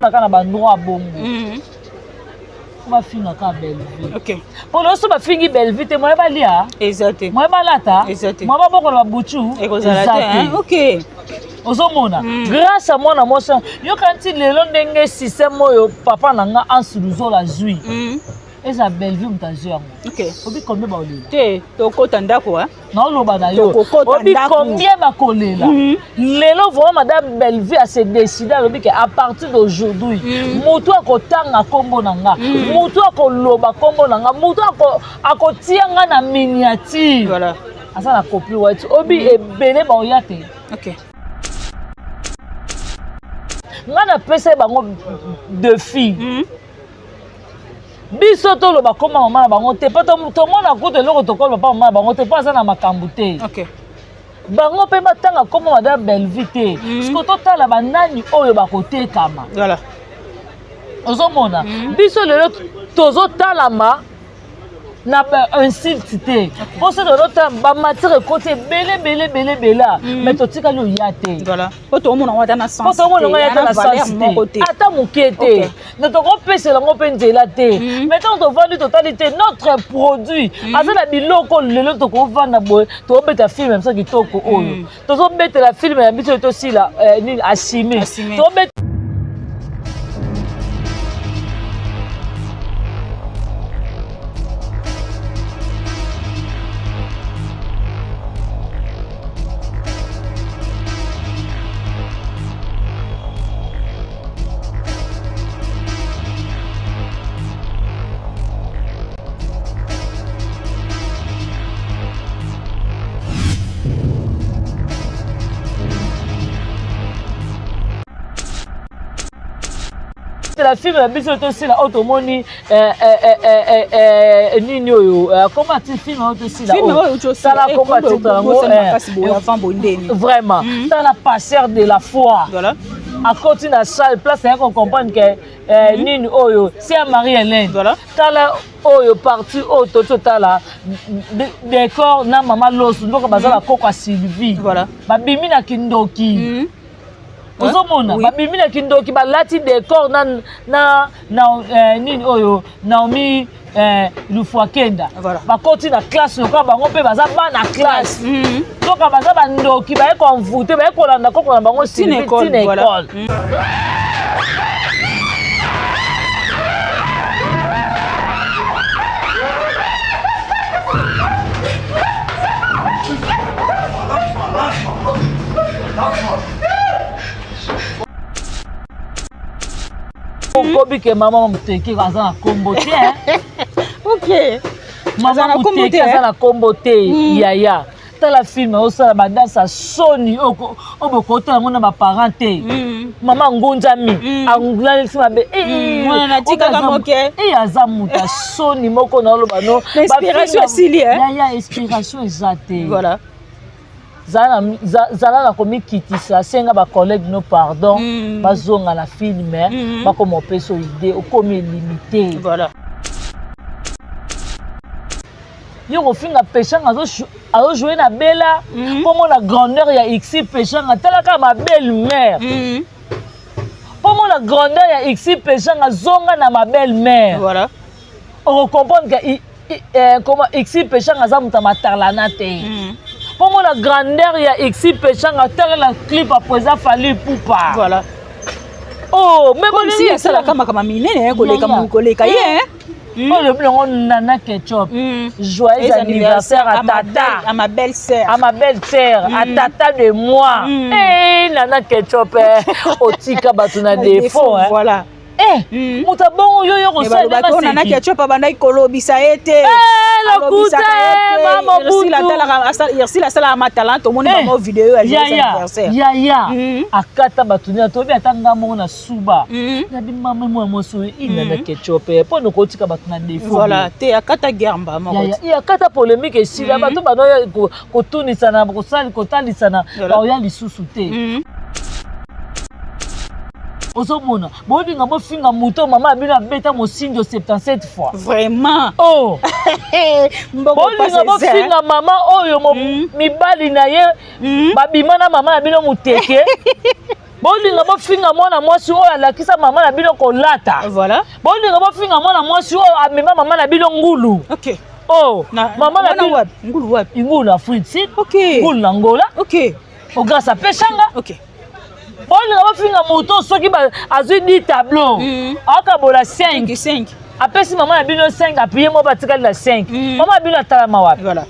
Kaka na bandroit bongo fo bafinga kaka Bellevue. Mpo loso bafingi Bellevue te, moye balia eza te, moye balata eza te, moye babokola babutu ekozala te. Ok. Ozomona, grâce à mwana mwasi, yoka nti lelo ndenge système oyo papa na nga Anse Luzola azwi, eza Bellevue moto azwi yango. Obi combien baolela? Te, tokota ndako. Naoloba na yo, obi combien bakolela lelo? Vraiment, madame Bellevue ase décide, alobi ke à partir d'aujourd'hui, motu akotanga nkombo na nga, motu akoloba nkombo na nga, motu akotia nga na miniature, aza na copyright. Obi ebele baoya te. Nga napesa ye bango défi. Biso toloba koma mama na bango te, mpo tomona kutu eloko tokoloba mpa mama na bango te, mpo aza na makambo te. Bango mpe batanga koma madame Bellevue te. Siko totala banani oyo bakotekama. Ozomona, biso lelo tozotalama na bainsulte te, mpo soki tozotala bamatière ekoti ebele ebele ebele ebele, mais totikali oya te. Po tomona yango ata na sens, po tomona yango ata na sens te, ata moke te. Na tokopesela yango mpe nzela te. Mais ntango tovandi, totali te notre produit aza na biloko. Lelo tokovanda boye, tobeta film ya biso kitoko oyo tozobetela film ya biso, tosila nini, asime tobeta. La film na biso tosila oyo tomoni nini oyo, koma ti film oyo tosila. Tala koma titre yango vraiment. Tala Passeur de la foi akoti na salle, place ya kocomprendre ke nini oyo, c'est ya Marie Hélène. Tala oyo partie oyo toti totala décor na mama Loso, ndoka baza bakoko ya Sylvie, babimi na kindoki. Ozomona, babimi na kindoki, balati décor na nini oyo, Naomi Lufwakenda. Bakoti na classe lokola bango mpe baza bana classe, soka baza bandoki, baye koenvoûter, baye kolanda koko na bango Sylvie tina école. Okobi ke mama Moteke aza na kombo te. Mama Moteke aza na kombo te. Yaya, tala film osala badanse ya soni oyo bokotala yango na baparent te. Mama ngunzami alalisi mabe, aza moto ya soni moko na oloba no. Yaya, inspiration eza te. Zala na komikitisa, senga bacollègue no pardon, bazonga na film, bakoma opesa idée, okomi limité. Yo kofinga Peshanga azojoue na Bela, mpo mona grandeur ya Xi Peshanga, talaka ma belle mère. Mpo mona grandeur ya Xi Peshanga, zonga na ma belle mère. Okocomprendre ke comment Xi Peshanga aza moto ya matalana te. Mpo mona grandeur ya Xi Peshanga, tala na clip ya président Fally Ipupa. Oh, mais comme si asalaka makambo minene koleka koleka ye. Oyo lobi yango, Nana Ketchup, joyeux anniversaire à tata, à ma belle sœur. À ma belle sœur, à tata de moi. Eh, Nana Ketchup, otika bato na défaut. Eh, moto abongo yo yo. Kosala Nana Ketchup abandaki kolobisa ye te. Lokuta, mama. Ursile asalaka matala, tomoni bango video ya joyeux anniversaire. Yaya akata bato nini, toyebi ata nga moko na suba nabi mama mwana mwasi oyo Nana Ketchup, mpo nokotika bato na défaut. Voilà, te akata guerre moko. Akata polémique, esila. Bato banoya kotunisana, kotalisana, baoya lisusu te. Ozomona, bolinga bofinga moto mama ya bino abeta mosindo 77 fois. Vraiment. Oh, bolinga bofinga mama oyo mibali na ye babima na mama ya bino moteke. Bolinga bofinga mwana mwasi oyo alakisa mama na bino kolata. Voilà. Bolinga bofinga mwana mwasi oyo amema mama na bino ngulu. Ok. Oh, Na, mama na wana bino wapi? Ngulu wapi? Ngulu na Afrique Sud. Ok. Ngulu na Angola. Ok. Ogrâce apesanga. Ok. Bolinga bofinga moto soki azwi 10 tableau. Akabola 5. 5. Apesi mama na bino 5, apiye mo batikali na 5. Mama na bino atalama wapi? Voilà.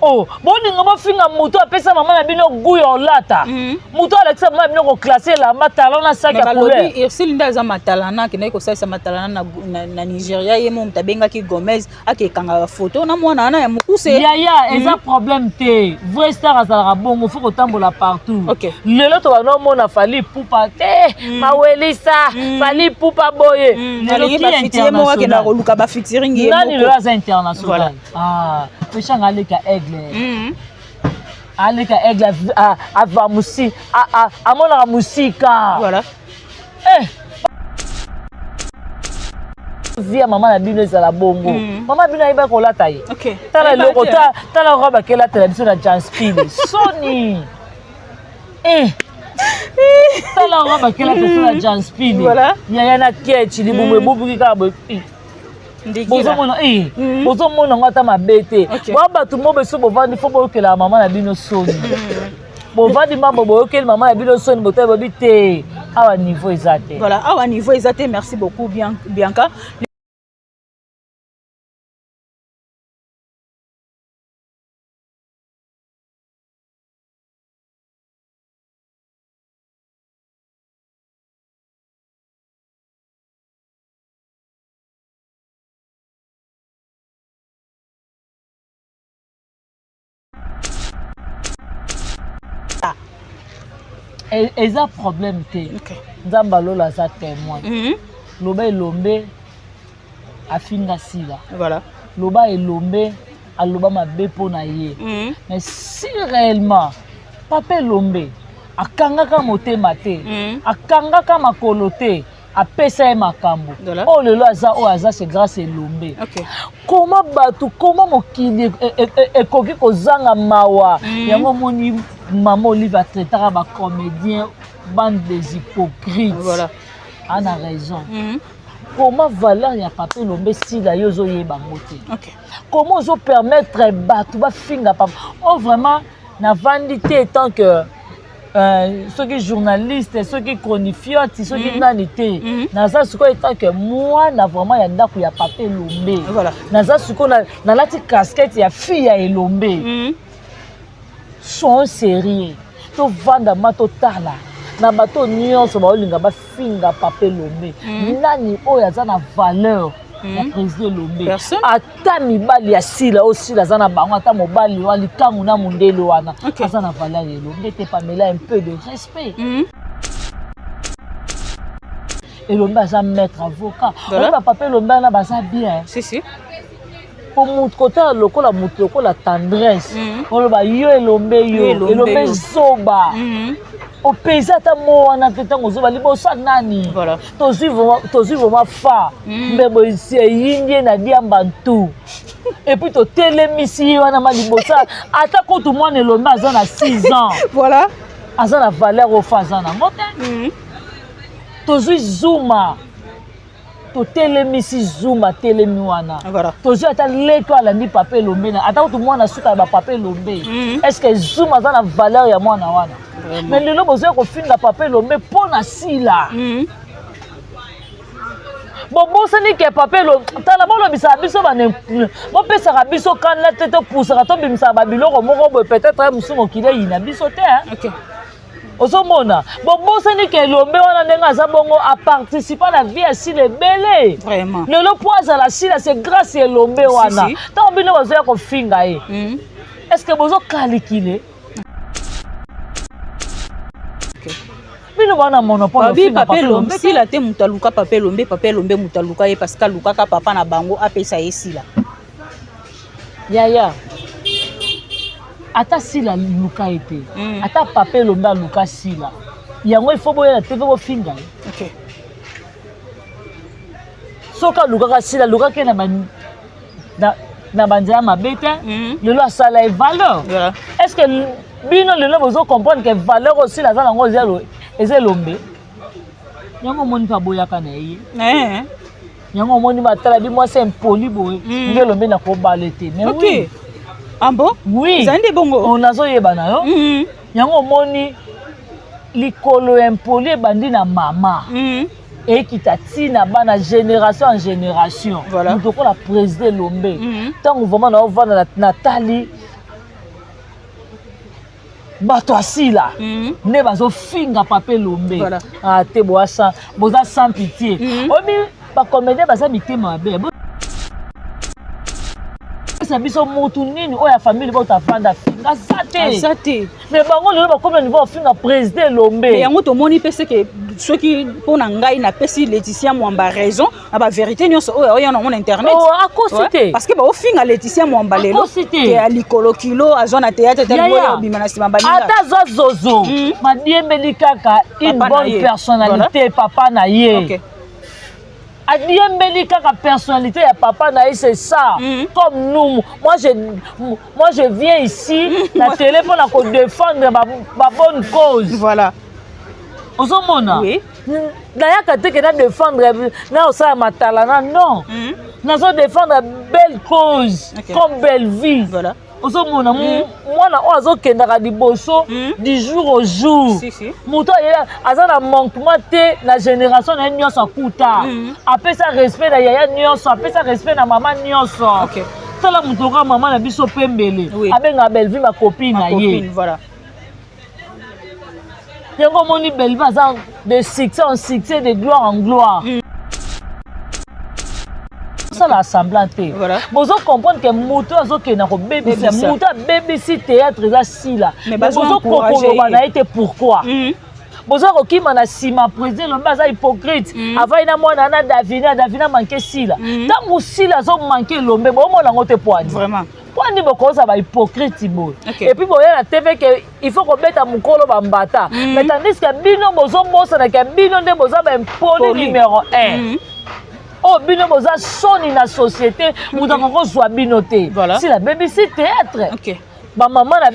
Oh, bolingo bofinga moto apesa mama na bino goût ya olata. Moto alakisa mama na bino koclasse elamba talon na sac ya couleur. Ursule nde aza matalana, akendaki kosalisa matalana na Nigeria, ye mo moto abengaki Gomez akekanga photo na mwana wana ya mokuse. Yaya, eza problème te. Vrai star azalaka bongo, faut kotambola partout. Ok. Lelo to bana omona Fally Ipupa te, Mawelisa, Fally Ipupa boye. Lelo Alingi ki ba featuring moko akendaka international. koluka ba featuring ye Nani moko. lelo aza international? Voilà. Ah, peshanga aleka aigle. Aleka aigle ava musi, amonaka musika. Voilà. Eh. Via mama na bino ezala bongo. Mama bino ayeba kolata ye. Ok. Tala Ayeba eloko, te. tala robe akelatela biso na Janspil. Soni. Eh. Tala robe akelatela biso na Janspil. Voilà. Yaya na ketch libumu ebubuki kaka boye. Bozomona eh, bozomona ngo ata mabe te. Ok. Ba bato mo beso bovandi fo boyokela mama na bino soni. Bovandi mambo boyokeli mama na bino soni botali bobi te. Awa niveau eza te. Voilà, awa niveau eza te. Merci beaucoup Bianca. Eza problème te. Ok. Nzambe alola aza témoin. Loba elombe afinga sila. Voilà. Loba elombe aloba mabe mpo na ye. Mais si réellement papa elombe akangaka motema te, akangaka makolo te, apesa ye makambo. Voilà. Oyo lelo aza oyo aza, c'est grâce elombe. Ok. Koma bato, koma mokili ekoki kozanga mawa. Yango moni mama Olive atraitaka ba comédien bande des hypocrites. Voilà. Ana raison. Comment valeur ya papa elombe sila yo ozoyeba yango te? Ok. Comment ozo permettre bato bafinga papa? Oh vraiment navandi te tant que soki journaliste, soki chronifiante, soki nani te. Naza sikoyo tant que mwana vraiment ya ndako ya papa elombe. Voilà. Naza sikoyo nalati casquette ya fille ya elombe. Soyons sérieux. Tovanda ma totala na bato nyonso baolinga bafinga papa elombe. Nani oyo aza na valeur ya président elombe? Personne. Ata mibali ya sila oyo sila aza na bango, ata mobali oyo likangu na mondele wana Ok. aza na valeur ya elombe te. Pamela, un peu de respect. Elombe aza maître avocat. Voilà. Oyo ba papa elombe wana baza bien. Si si. Po moto kotala lokola moto lokola tendresse. Oloba yo elombe yo, Yo elombe elombe yo. zoba. Opesa ata mo wana te ntango ozoba liboso ya nani? Voilà. Tozwi vraiment fa. Mbebo esi eyindi ye na diamba ntu. Et puis totelemisi ye wana ma liboso ata kutu mwana elombe aza na 6 ans. Voilà. Aza na valeur oyo fa aza nango te. Tozwi Zuma. Totelemisi Zuma telemi wana. Voilà. Tozwi ata leki oyo alandi papa elombe na ata kutu mwana suka ya ba papa elombe. Est-ce que Zuma aza na valeur ya mwana wana? Vraiment. Mais lelo bozwi kofinga papa elombe mpo na sila. Bobosani ke papa elombe tala bolobisaka biso bane bopesaka biso kanda te, topusaka tobimisaka babiloko moko boye peut-être ye mosusu mokili eyina biso te, hein? Ok. Ozomona bobosani ke elombe wana ndenge aza bongo aparticipa na vie ya sila ebele. Vraiment. Lelo po azala sila c'est grâce ya elombe wana. Si, si. Ntango bino bazoya kofinga ye, est ce que bozokalikile? Ok. Bino bana monopole Babi ofinga papa papa elombe elombe te. sila te, moto aluka papa elombe, papa elombe moto aluka ye parce que alukaka papa na bango apesa ye sila. Yaya, ata sila aluka ye te, ata papa elombe aluka sila yango, il faut boya na TV bofinga ye. Ok. Soki alukaka sila, alukaki ye na banzela mabe te. Lelo asala ye valeur. Voilà. Est ce que Bino lelo bozo comprendre que valeur aussi naza nango eza Elombe. Yango omoni mpe aboyaka na ye. Yango omoni batala bi mwasi impoli boye nde Elombe nakobale te. Mais oui. Ah bon? Oui. Ezali nde bongo? Nazoyeba na yo. Yango omoni likolo ya impoli ebandi na mama. Ekita ntina bana génération en génération. Moto lokola président Elombe. Ntango vraiment naovanda natali bato asila nde bazofinga papa Elombe. Te boza sans pitié. Oyebi bacomédien baza mitema mabe. Pesa biso motu nini oyo ya famille bota avanda finga aza te. Mais bango lelo bakomi na niveau ofinga président Elombe. Yango tomoni mpe seke soki mpo na ngai napesi Laetitia Mwamba raison na bavérité nyonso oyo oya nango na internet. Akosi te. Parce que baofinga Laetitia Mwamba lelo ke ya likolo kilo azwa na théâtre te, obima na nsima baninga. Ata azwa zozo madiembeli kaka une bonne personnalité papa na ye. Adiembeli kaka personnalité ya papa na ye, c'est ça. Comme nous, moi je viens ici na télé mpona kodéfendre ba bonne cause. Ozomona, nayaka te ke na défendre na osala matala na non, nazo défendre belle cause comme belle vie. Ozomona mwana oyo azokendaka liboso du jour au jour, moto aza na manquement te na génération na ye nyonso akuta, apesa respect na yaya nyonso, apesa respect na mama nyonso. Tala moto oka mama na biso pembele abengaka Bellevue macopine na ye. Yango omoni Bellevue aza de succès en succès, de gloire en gloire. Osala semblant te, bozo comprendre ke moto azokende kobebisa, moto abebisi théâtre eza sila, bozokokoloba na ye te. Pourquoi boza kokima na nsima? Président Elombe aza hypocrite, avai na mwana na Davina, Davina manque Sila. Ntango Sila azomanque Elombe, bomona yango te. Poani poani bokozala bahypocrite boye? Et puis boya na TV ke il faut kobeta mokolo bambata, mais tandis que bino bozobosana ke bino nde boza baimpoli numéro 1. Oyo bino boza soni na société, moto akoki kozwa bino te. Sila abebisi théâtre, bamama na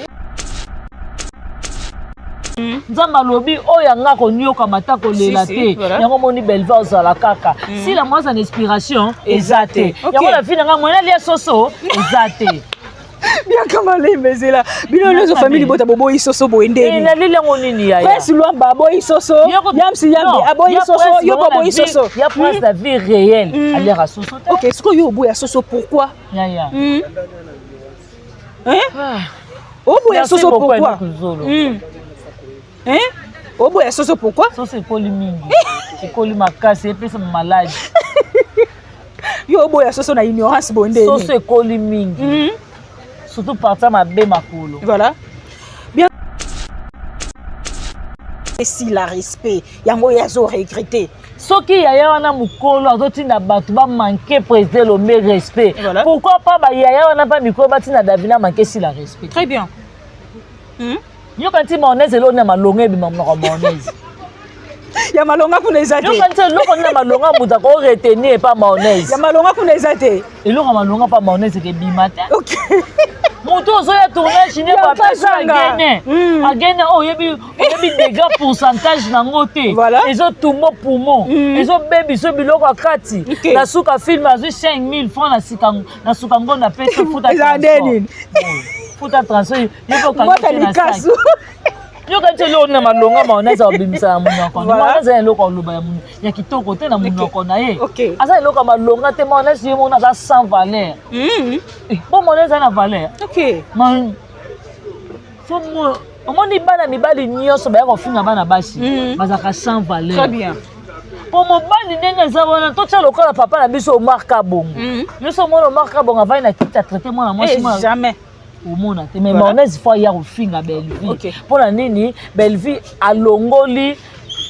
Nzambe alobi oyo anga koniokama ata kolela te. Yango omoni Belva ozala kaka Sila mwa aza na inspiration eza te. Yango na vi na nga mwana alia soso eza te. Bianca Malembe, ezela bino nyonso famille libota boboyi soso boye ndeni? Naleli yango nini yaya? Prince Lwamba aboyi soso, Yamsi Yambi aboyi soso, yo boboyi soso. Ya Prince na vie réelle aliaka soso te. Ok, sikoyo yo oboya soso pourquoi? Yaya. Oboya soso pourquoi? Oboya soso pourquoi? Soso ekoli mingi, ekoli makasi, epesa maladi. Yo oboya soso na ignorance boye ndeni? Soso ekoli mingi, surtout partie mabe makolo. Voilà, bien esila respect yango oyo azo regretter. Soki yaya wana mokolo azotinda bato bamanque président Elombe respect, pourquoi pas bayaya wana mpa mikolo batinda Davina manque Sila respect? Très bien. Yoka nti mayonnaise eloko na malonga ebima monoko mayonnaise. Ya malonga kuna eza te. Yoka nti eloko nini na malonga moto akoretenir epa mayonnaise? Ya malonga kuna eza te. Eloko ya malonga mpa mayonnaise ekebima te. Moto ozoya tournage ne bapesa agene agene oyo oyebi, oyebi dégâts pourcentage nango te. Ezotumba poumon, ezobebisa biloko ya kati. Na suka film azwi 5000 francs na suka ngonda, apesi futa. Eza nde nini? Futa transport. Mwata likasu. Yoka nti eloko na malonga mayonnaise abimisa na monoko. Mayonnaise eza eloko aloba ya kitoko te na monoko na ye. Aza eloko ya malonga te mayonnaise, ye mona aza sans valeur. Bo mayonnaise aza na valeur. Fo omoni bana mibali nyonso baya kofinga bana basi bazalaka sans valeur. Po mobali ndenge eza wana, totya lokola papa na biso Omar Kabongo. Nyonso omona Omar Kabongo avai na kiti atraite mwana mwasi? Jamais. Omona te. Mais mayonnaise fo aya kofinga Bellevue mpo na nini? Bellevue alongoli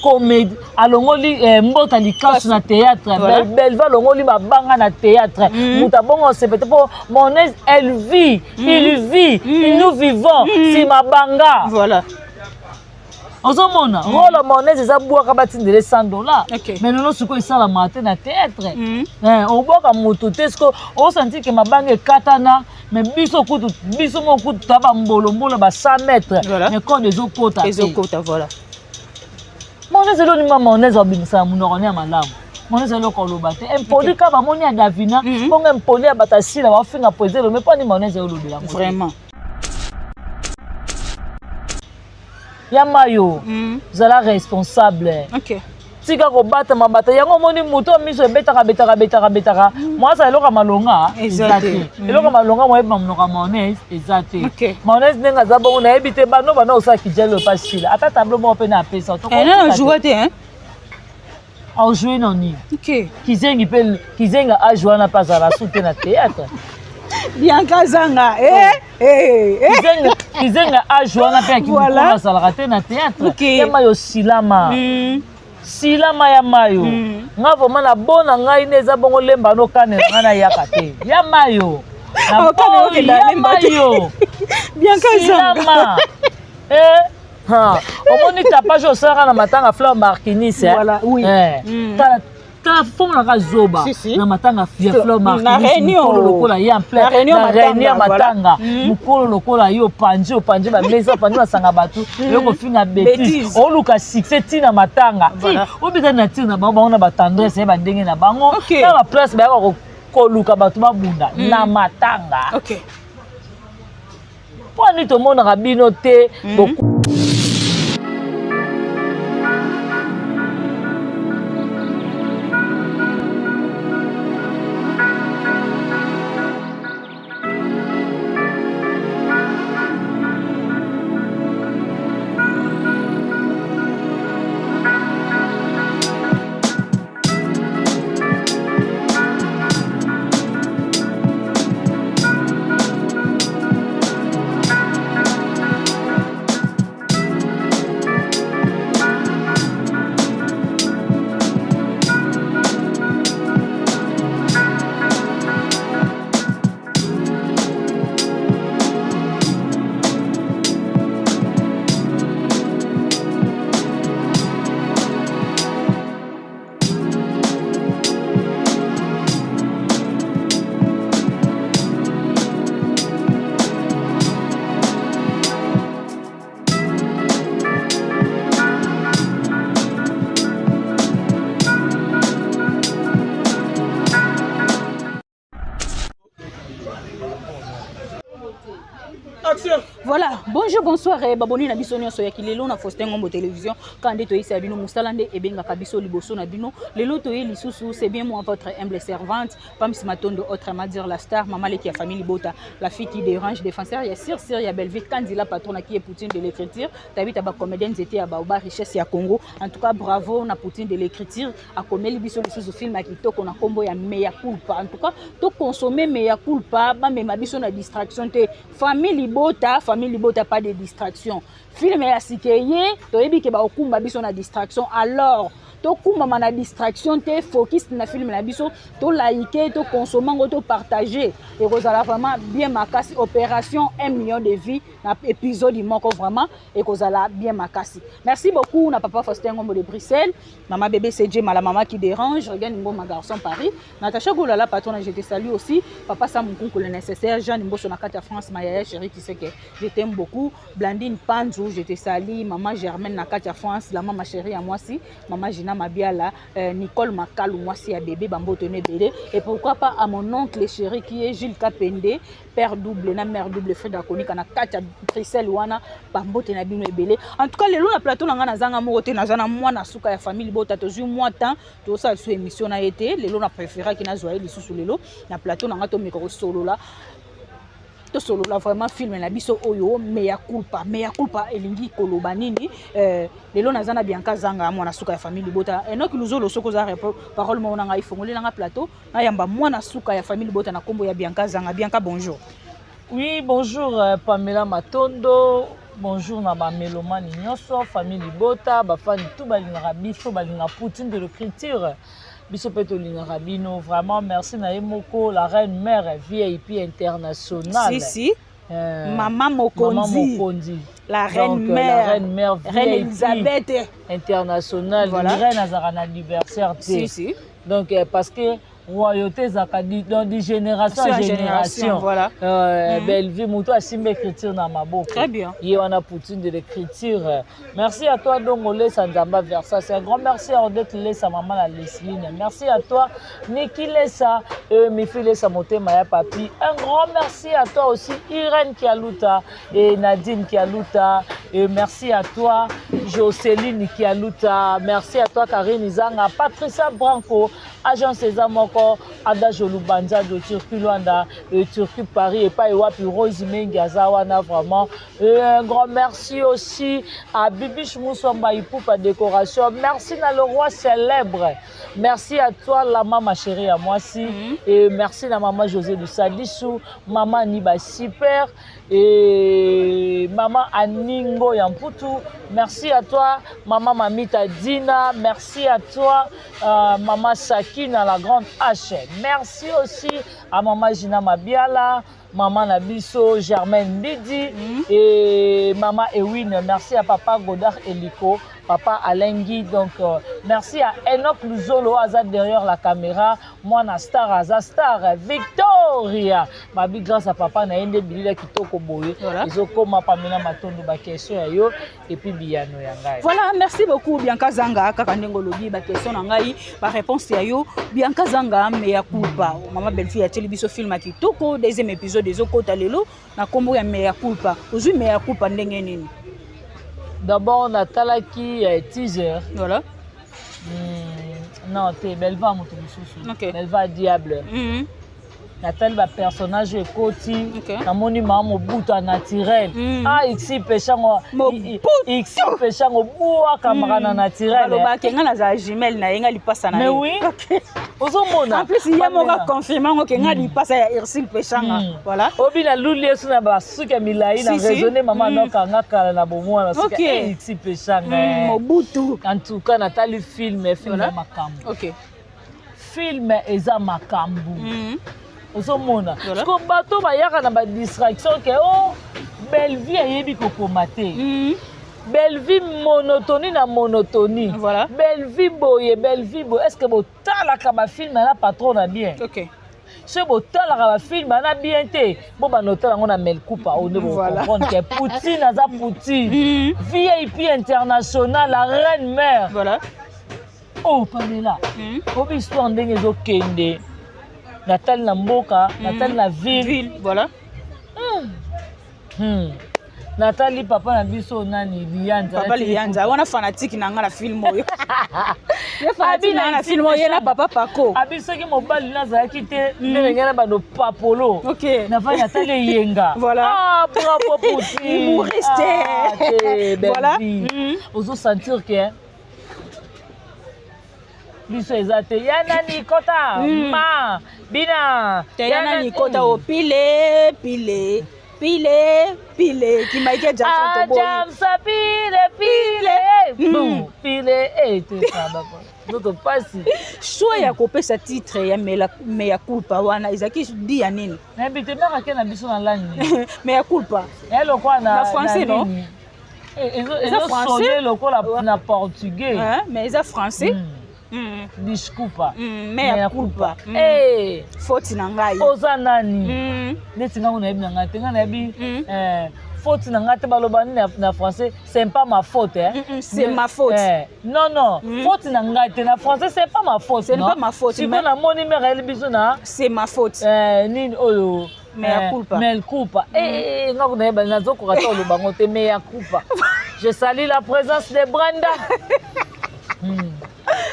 comédie, alongoli mbota likasu na théâtre. Bellevue alongoli mabanga na théâtre. Moto abongo osepete mpo mayonnaise, elle vit, il vit, nous vivons si mabanga. Ozomona role mayonnaise eza bwaka, batindele 100 $. Mais lelo sikoyo esalamaka te na théâtre. Obwaka moto te. Sikoyo osanti ke mabanga ekatana, mais biso kutu, biso moko kutu toya bambolombolo ba 100 mètres, mais code ezokota te. Ezokota, voilà. Mayonnaise eloni ma mayonnaise abimisaka monoko ne ya malamu. Mayonnaise eloko oloba te, impoli kaka bamoni ya Davina. Bongo impoli ya bato asila baofinga po eza elome mpo ani mayonnaise eyolobela yango te. Vraiment. Ya mayo, zala responsable. Tika kobatama bata yango. Omoni moto oyo miso ebetaka betaka betaka betaka, mwasa eloko ya malonga eza eza te. te. Eloko ya malonga moyebi na monoko ya mayonnaise eza te. Mayonnaise ndenge aza bongo, nayebi te bano bano osala kijali oyo pasila ata tableau moko mpe na apesa. Nana joua te, hein? Ajoue na nini? Kizengi mpe kizengi age wana mpe azala su te na théâtre. Bianca Zanga, eh, eh, eh. Kizengi age wana mpe ya kimokolo azalaka te na théâtre. Ya mayo, silama. Silama ya mayo. Nga vraiment na bona ngai nde eza bongo, lemba nokanela ngai nayaka te ya mayo. Na Okane okenda ya lemba te. Mayo. Bianca Zanga. Silama. Eh, ha. Omoni tapage osalaka na matanga Fleur Markinis, eh? Voilà, oui. Eh. Tala tala fomonaka zoba. Si, si. Na matanga ya Fleur Na Markinis, réunion. mokolo lokola ye en plein Na réunion na matanga, réunion ya matanga, mokolo lokola ye opanzi opanzi bamesa, opanzi basanga bato, oyo kofinga bétise. Bêtise. Oluka succès ntina matanga. Obika na tire na bango, bango na batendresse ye bandenge na bango. Na baplace bayaka koluka bato babunda na matanga. Mpo ani tomonaka bino te? Voilà, bonjour, bonsoir, eh, baboni na biso nyonso ya kilelo na Faustin Ngombo Télévision. Quand nde toyisa bino mosala nde ebengaka biso liboso na bino. Lelo toye lisusu, c'est bien moi, votre humble servante, Pams Matondo, autrement dire la star, maman leki ya famille Libota, la fille qui dérange, défenseur ya Sir Sir ya Bellevue, Kandila patron qui est Poutine de l'écriture, tabita ba comédien nzete ya Baoba richesse ya Congo. En tout cas, bravo na Poutine de l'écriture, akomeli biso lisusu film ya kitoko na kombo ya Mea Culpa. En tout cas, to consommer Mea Culpa, ba mema biso na distraction te. Famille Libota, famille Libota, pas de distraction. Film ya sike ye, toyebi ke baokumba biso na distraction. Alors, tokumbama na distraction te, focus na film na biso, tolike, toconsommer yango, topartage, ekozala vraiment bien makasi. Opération 1 million de vues na épisode moko, vraiment ekozala bien makasi. Merci beaucoup na papa Faustin Ngombo de Bruxelles, mama bébé CJ Mala, mama qui dérange, regarde Ngoma garçon Paris, Natacha Golala patron, je te salue aussi, papa Sam Nkunku le nécessaire, Jeanne Mboso na kati ya France, ma yaya chérie, tu sais que je t'aime beaucoup, Blandine Panzou, je te salue, maman Germaine na kati ya France, la maman chérie ya mwasi, maman Gina Mabiala, Nicole Makalu mwasi ya bébé bamboto ebele, et pourquoi pas à mon oncle chéri qui est Gilles Kapende, père double na mère double, Frida Konika na kati ya Bruxelles wana, bambote na bino ebele. En tout cas, lelo na plateau na nga nazanga moko te, naza na mwana suka ya famille Libota. Tozwi mwa temps tosala lisusu émission na ye te. Lelo na préféraki nazwa ye lisusu lelo na plateau na nga, tomeka kosolola, tosolola vraiment film na biso oyo Mea Culpa. Mea Culpa elingi koloba nini? Lelo naza na Bianca Zanga, mwana suka ya famille Libota. Enoki Luzolo, soki oza parole moko na ngai, fongolela plateau, nayamba mwana suka ya famille Libota na nkombo ya Bianca Zanga. Bianca, bonjour. Oui, bonjour Pamela Matondo, bonjour na bamélomane nyonso, famille Libota, bafani tout balingaka biso, balingaka Poutine de l'écriture. Biso mpe tolingaka bino vraiment. Merci na ye moko la reine mère VIP internationale. Si si. Mama mokonzi. Mama mokonzi. La reine Donc, mère. La reine mère, Reine VIP Elisabeth. Internationale. Voilà. Reine azalaka na anniversaire te. Si, si. Donc parce que royauté ezalaka donc di génération en En génération. génération, voilà. Bellevue, moto asimba écriture na maboko. Très bien. Ye wana Poutine de l'écriture. Merci à toi, Dongo Lesa Nzamba Versa. C'est un grand merci à Odette Lesa, maman la Lesline. Merci à toi, Niki Lesa, Mifi Lesa Motema ya Papi. Un grand merci à toi aussi, Irène Kialuta et Nadine Kialuta. Et merci à toi, Jocelyne Kialuta. Merci à toi, Karine Izanga, Patricia Branco, agent César Moko, Ada Jolubanza de Turquie Luanda, et Turquie Paris, et pas Wapi Rose Mengi Azawana, vraiment. Et un grand merci aussi à Bibiche Moussomba Ipupa Décoration. Merci à le roi célèbre. Merci à toi, la maman chérie, à moi aussi. Et merci à la maman José du Sadissou, maman Niba Super et maman Aningo Yamputu. Merci à toi, maman Mamita Dina. Merci à toi, maman Sakina, la grande H. Merci aussi à maman Gina Mabiala, maman Nabiso, Germaine Bidi et maman Ewin. Merci à papa Godard Eliko, papa Alain Guy. Donc, merci à Enoch Luzolo, Aza derrière la caméra. Moi, na star, Aza star, Victoria. Mabi, grâce à papa, na ende bilila kitoko boye. Ezokoma Pamela Matondo ba question ya yo et puis biyano ya ngai. Voilà, merci beaucoup Bianca Zanga, kaka ndenge olobi, ba question na ngai, ba réponse ya yo. Bianca Zanga, Mea Culpa. Mama Bellevue atieli biso film ya kitoko, deuxième épisode ezokota lelo na kombo ya Mea Culpa. Ozwi Mea Culpa ndenge nini? D'abord natalaki teaser. Non te, Belva moto mosusu. Belva diable. Natali bapersonnage oyo ekoti. Namoni mama Mobutu a naturel. Ah, ixi peshango. Mobutu. Ixi peshango bwakamaka na naturel. Balobaka nga nazala jumelle na ye, nga lipasa na Mais ye. oui, ozomona. En plus ye moko aconfirme yango ke nga lipasa ya Ursule Peshanga. Voilà. Obi na luli esu na basuki ya milai na Si, si. raisonne mama nokanga kala na bomwana suki. Ixi peshanga. Mobutu. En tout cas natali film ya makambo. Film eza makambo. Ozomona. Parce que bato bayaka na badistraction ke o Bellevue ayebi kokoma te. Bellevue monotonie na monotonie. Bellevue boye, Bellevue boye. Est ce que botalaka bafilm na patron na bien? Soki botalaka bafilm ana bien te, bo banotala yango na melkupa oyo nde bocomprendre ke Poutine aza Poutine. VIP international, la reine mère. Oh Pamela, obi histoire ndenge ezokende, natali na mboka, natali na ville. Ville, voilà. Natali papa na biso nani, Liyanza. Papa Liyanza wana fanatique na nga na film oyo. Ye fanatique na nga na film oyo, ye na papa Paco. Abi soki mobali nazalaki te, ndenge ngai na bando papolo. Navandi, natali eyenga. Ah, bravo Poutine. Humoriste. Ah, te, Bellevue. Ozosentir ke biso eza te ya nani kota ma bina. Te ya nani kota o pile pile pile pile ki Michael Jackson toboyi. Ajamsa pile pile. Bon pile e te saba nzoto pasi. Choix ya kopesa titre ya Mea Culpa wana ezalaki di ya nini? Nayebi te, mare ake na biso na langue nini? Mea Culpa. Eya lokola na Na français, non? nini? Eza Ezosone français? lokola na portugais. Hein? Mais eza français. Disculpa. Mea culpa. Eh, faute na ngai. Oza nani? Neti ngango nayebi na ngai te, ngai nayebi faute na ngai te. Baloba nini na français? C'est pas ma faute, hein? C'est ma faute. Non, non, faute na ngai te na français, c'est pas ma faute. Ce n'est non? pas ma faute, Sikoyo namoni mare ayeli biso na C'est ma faute. Nini oyo? Mea culpa. Mea culpa. Eh, ngango nayeba, nazokoka te oloba ngo te. Mea culpa, je salue la présence de Brenda.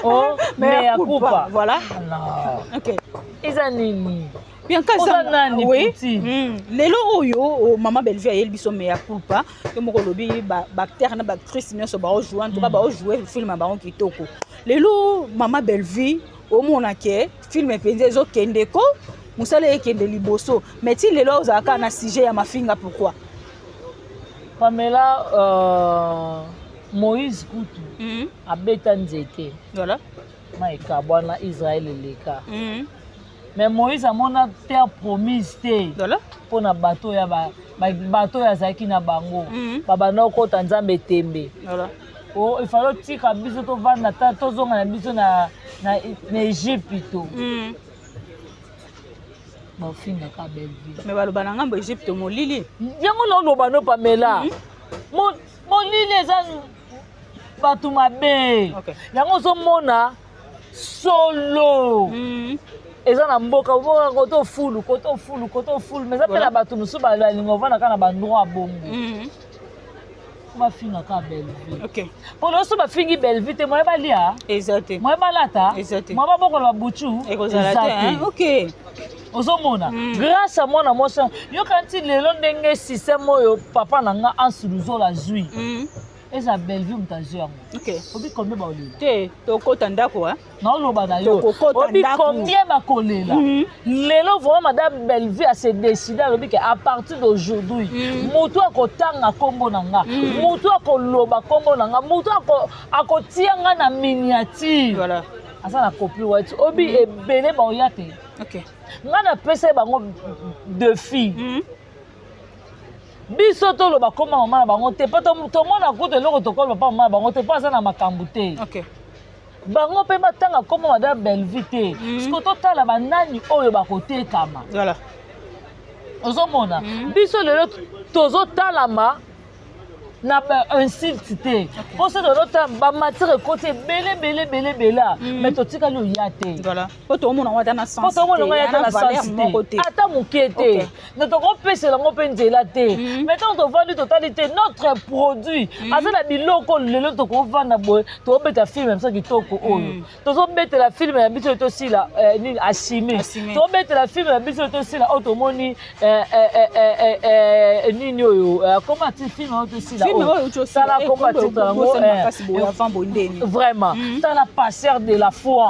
Oh, Mea mea culpa. culpa. Voilà. Non. Eza nini? Bianca Oza Zanga, nani, oui. Poutine? Lelo oyo o, mama Bellevue ayeli biso Mea Culpa. Yo moko olobi baacteur na baactrice nyonso baojoue, en tout cas baojoue film ya bango kitoko. Lelo mama Bellevue omona ke film mpenza ezokende ko mosala ekende liboso, mais ti lelo ozala kaka na sujet ya mafinga, pourquoi? Pamela, Moïse kutu abeta nzete. Ma ekabwana, Israel eleka. Mais Moïse amona terre promise te. Voilà. Mpo na bato oyo bato oyo azalaki na bango babanda kokota Nzambe tembe. Voilà. Oh, il fallait otika biso tovanda ta tozonga na biso na Egypte. Bafingaka Belleville. Mais baloba na ngambo Egypte molili. Yango na oloba no, Pamela. Molili eza bato mabe. Yango ozomona solo eza na mboka mboka koto ofulu, koto ofulu, koto ofulu, mais eza mpe na bato mosusu balinga ovanda kaka na bandroit ya bongo. Bafingaka Belleville. Mpo nyonso bafingi Belleville te, moye balia Eza te. moye balata Eza te. moye babokola babutu Ekozala te, hein? Ok. Ozomona, grâce à mwana mwasi yoka nti lelo ndenge système oyo papa na nga Anse Luzola azwi, eza Belleville moto azwi yango. Obi combien baolela? Te, tokota ndako, hein? Naoloba na yo. Tokokota Obi ndako. combien bakolela lelo? Vraiment, madame Belleville ase décide, alobi ke à partir d'aujourd'hui, motu akotanga nkombo na nga, motu akoloba nkombo na nga, motu akotia nga na miniature, aza na copyright. Obi ebele baoya te. Nga napesa ye bango défi. Biso toloba koma mama na bango te, mpo tomona kutu eloko tokoloba mpa mama na bango te, mpo aza na makambo te. Bango mpe batanga koma madame Belleville te. Siko totala banani oyo bakotekama. Ozomona, biso lelo tozotalama na bainsulte te, mpo so tozotala bamatière ekoti ebele ebele ebele ebele, mais totikali oya te. Voilà, po toomona ngo ata na mpo sens tomona ngo ya ata na valeur sens moko te te. Ata moke te. Na tokopesela yango mpe nzela te. Mais ntango tovandi, totali te notre produit aza na biloko. Lelo tokovanda boye, tobeta film ya biso kitoko oyo tozobetela film ya biso tosila nini, asime. Assumer. Tobetela film ya biso tosila oyo tomoni nini oyo, koma ti film oyo tosila. Film oyo tosila. Tala koma titre yango. Makasi boye avant boye ndeni? Vraiment, tala passeur de la foi.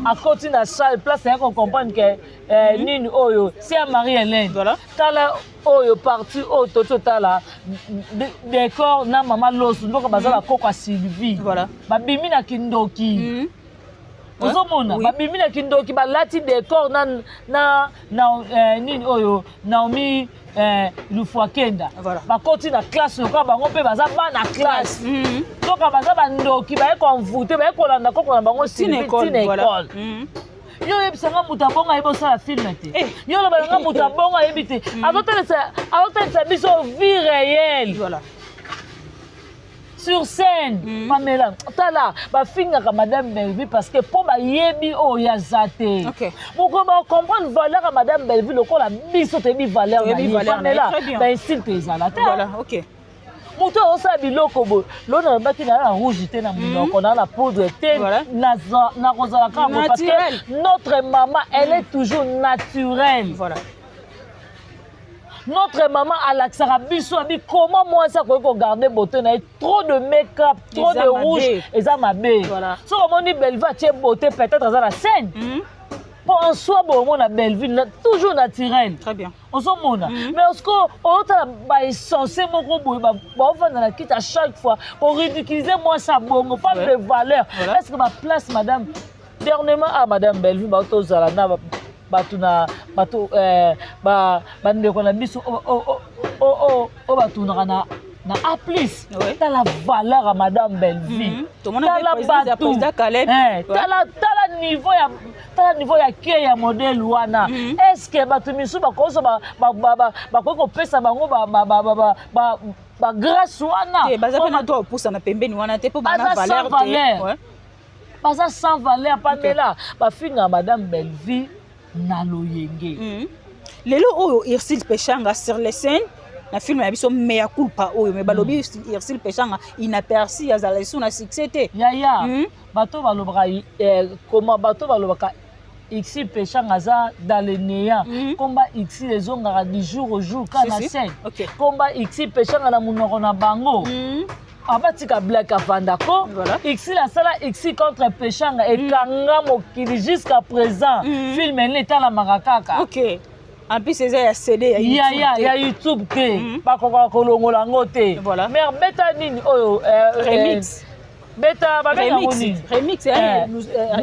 Akoti na salle, place ya kocomprendre ke nini oyo si ya Marie Hélène. Tala oyo parti oyo toti otala décor na mama Loso, ndoka baza bakoko ya Sylvie. Babimi na kindoki. Ozomona, babimi na kindoki, balati décor na nini oyo, Naomi Lufwakenda. Bakoti na classe lokola bango mpe baza bana classe. Nzoka baza bandoki, baye koenvoûter, baye kolanda koko na bango Tina Sylvie école. tina Voilà. école. Yo oyebisanga moto abongo ayebi osala film te. Eh. Yo olobelanga moto abongo ayebi te, azotalisa biso vie réelle sur scène. Pamela, tala, bafingaka madame Bellevue parce que mpo bayebi oyo aza te. Mokolo bacomprendre valeur ya madame Bellevue lokola biso toyebi valeur na Toyebi ye. valeur na ye, Pamela, très bien. bainsulte ezala te. Voilà, ok. Moto oyo osala biloko boye, lo nalobaki na na rouge te na monoko, na na poudre te. Nakozala kaka boye parce Naturel. que notre maman, elle est toujours naturelle. Notre maman alakisaka biso abi comment mwasi akoki kogarder beauté na ye. Trop de make-up, trop Eza de mabe. rouge eza mabe. Soki omoni Bellevue atie beauté, peut-être aza na scène, mpo en soi boye omona Bellevue toujours naturel. Très bien. Ozomona, mais parce que ozotala baessence moko boye, baovanda na kiti à chaque fois oridiculiser mwasi ya bongo, femme de valeur. Est ce que baplace madame dernièrement, ah, madame Bellevue, baotozala na bato na bato bandeko na biso oyo batunaka na A plus. Tala valeur ya madame Bellevue. Tomona Tala mpe présidence ya bato. président Caleb. Tala niveau ya, tala niveau ya ke ya modèle wana. Est ce que bato misusu bakozo bakoki kopesa bango bagrâce wana? Te, baza mpe na droit kopusana pembeni wana te, mpo bana Baza sans valeur te. valeur. Baza sans valeur. Pamela, bafingaka madame Bellevue na loyenge. Lelo oyo Ursile Peshanga sur les scènes na film ya biso Mea Culpa oyo, me balobi Ursile Peshanga inaperçu, azala lisusu na succès te. Yaya, bato balobaka koma, bato balobaka Xi Peshanga aza dans le néant. Komba Xi ezongaka du jour au jour ka na scène. Komba Xi Peshanga na monoko na bango. Abatika Black avandako. Xi asala Xi contre Peshanga, ekanga mokili jusqu'à présent. Film ene etalamaka kaka. Ok, en plus eza ya CD ya YouTube ya te. Ya YouTube te. Bakokaka kolongola yango te. Mais beta nini oyo Remix. Beta, babenga yango Remix. nini? Remix,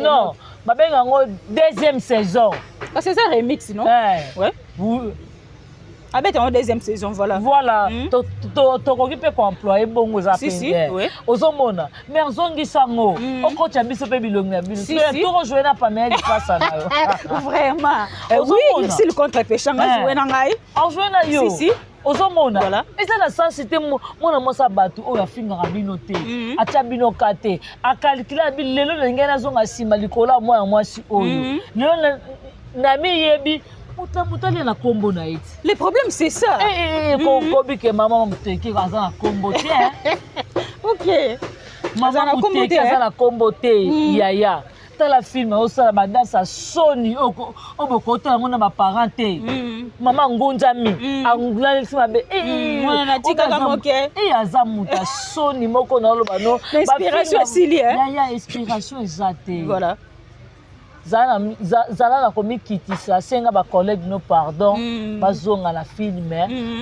Non. Babenga yango deuxième saison. Parce que eza remix, non? Eh. Ouais. Abeta yango deuxième saison, voilà. Voilà. Tokoki mpe koemployer bongo, eza Si, si, pene. Ouais. Ozomona, mais ozongisa yango, okotya biso mpe bilongi na bino. Si, si. Tokojouer na Pamela lipasa na yo. Vraiment. Eh, Oui. ozomona. Ursile contre Peshanga. Eh. Joue na ngai. Ojouer na yo. Si, si. Ozomona. Voilà. Eza na sensi te. Mwana mwasi ya bato oyo afingaka bino te, atya bino ka te, acalculer abi lelo na ngai nazonga nsima likolo ya mwana mwasi oyo. Lelo na miyebi moto na moto alia na nkombo na ye ti. Le problème, c'est ça. Kobi ke mama Moteke aza na nkombo te, hein. Ok. Mama Aza na nkombo Moteke te, aza eh? na nkombo te. Yaya, tala film osala badanse ya soni oyo oyo bokotala yango na baparent te. Mama ngunzami alalisi mabe. Mwana natikaka moke. E aza moto ya soni moko na oloba no. Inspiration esili, eh? Yaya, inspiration eza te. Voilà. Zala na komikitisa, senga bacollègue no pardon, bazonga na film,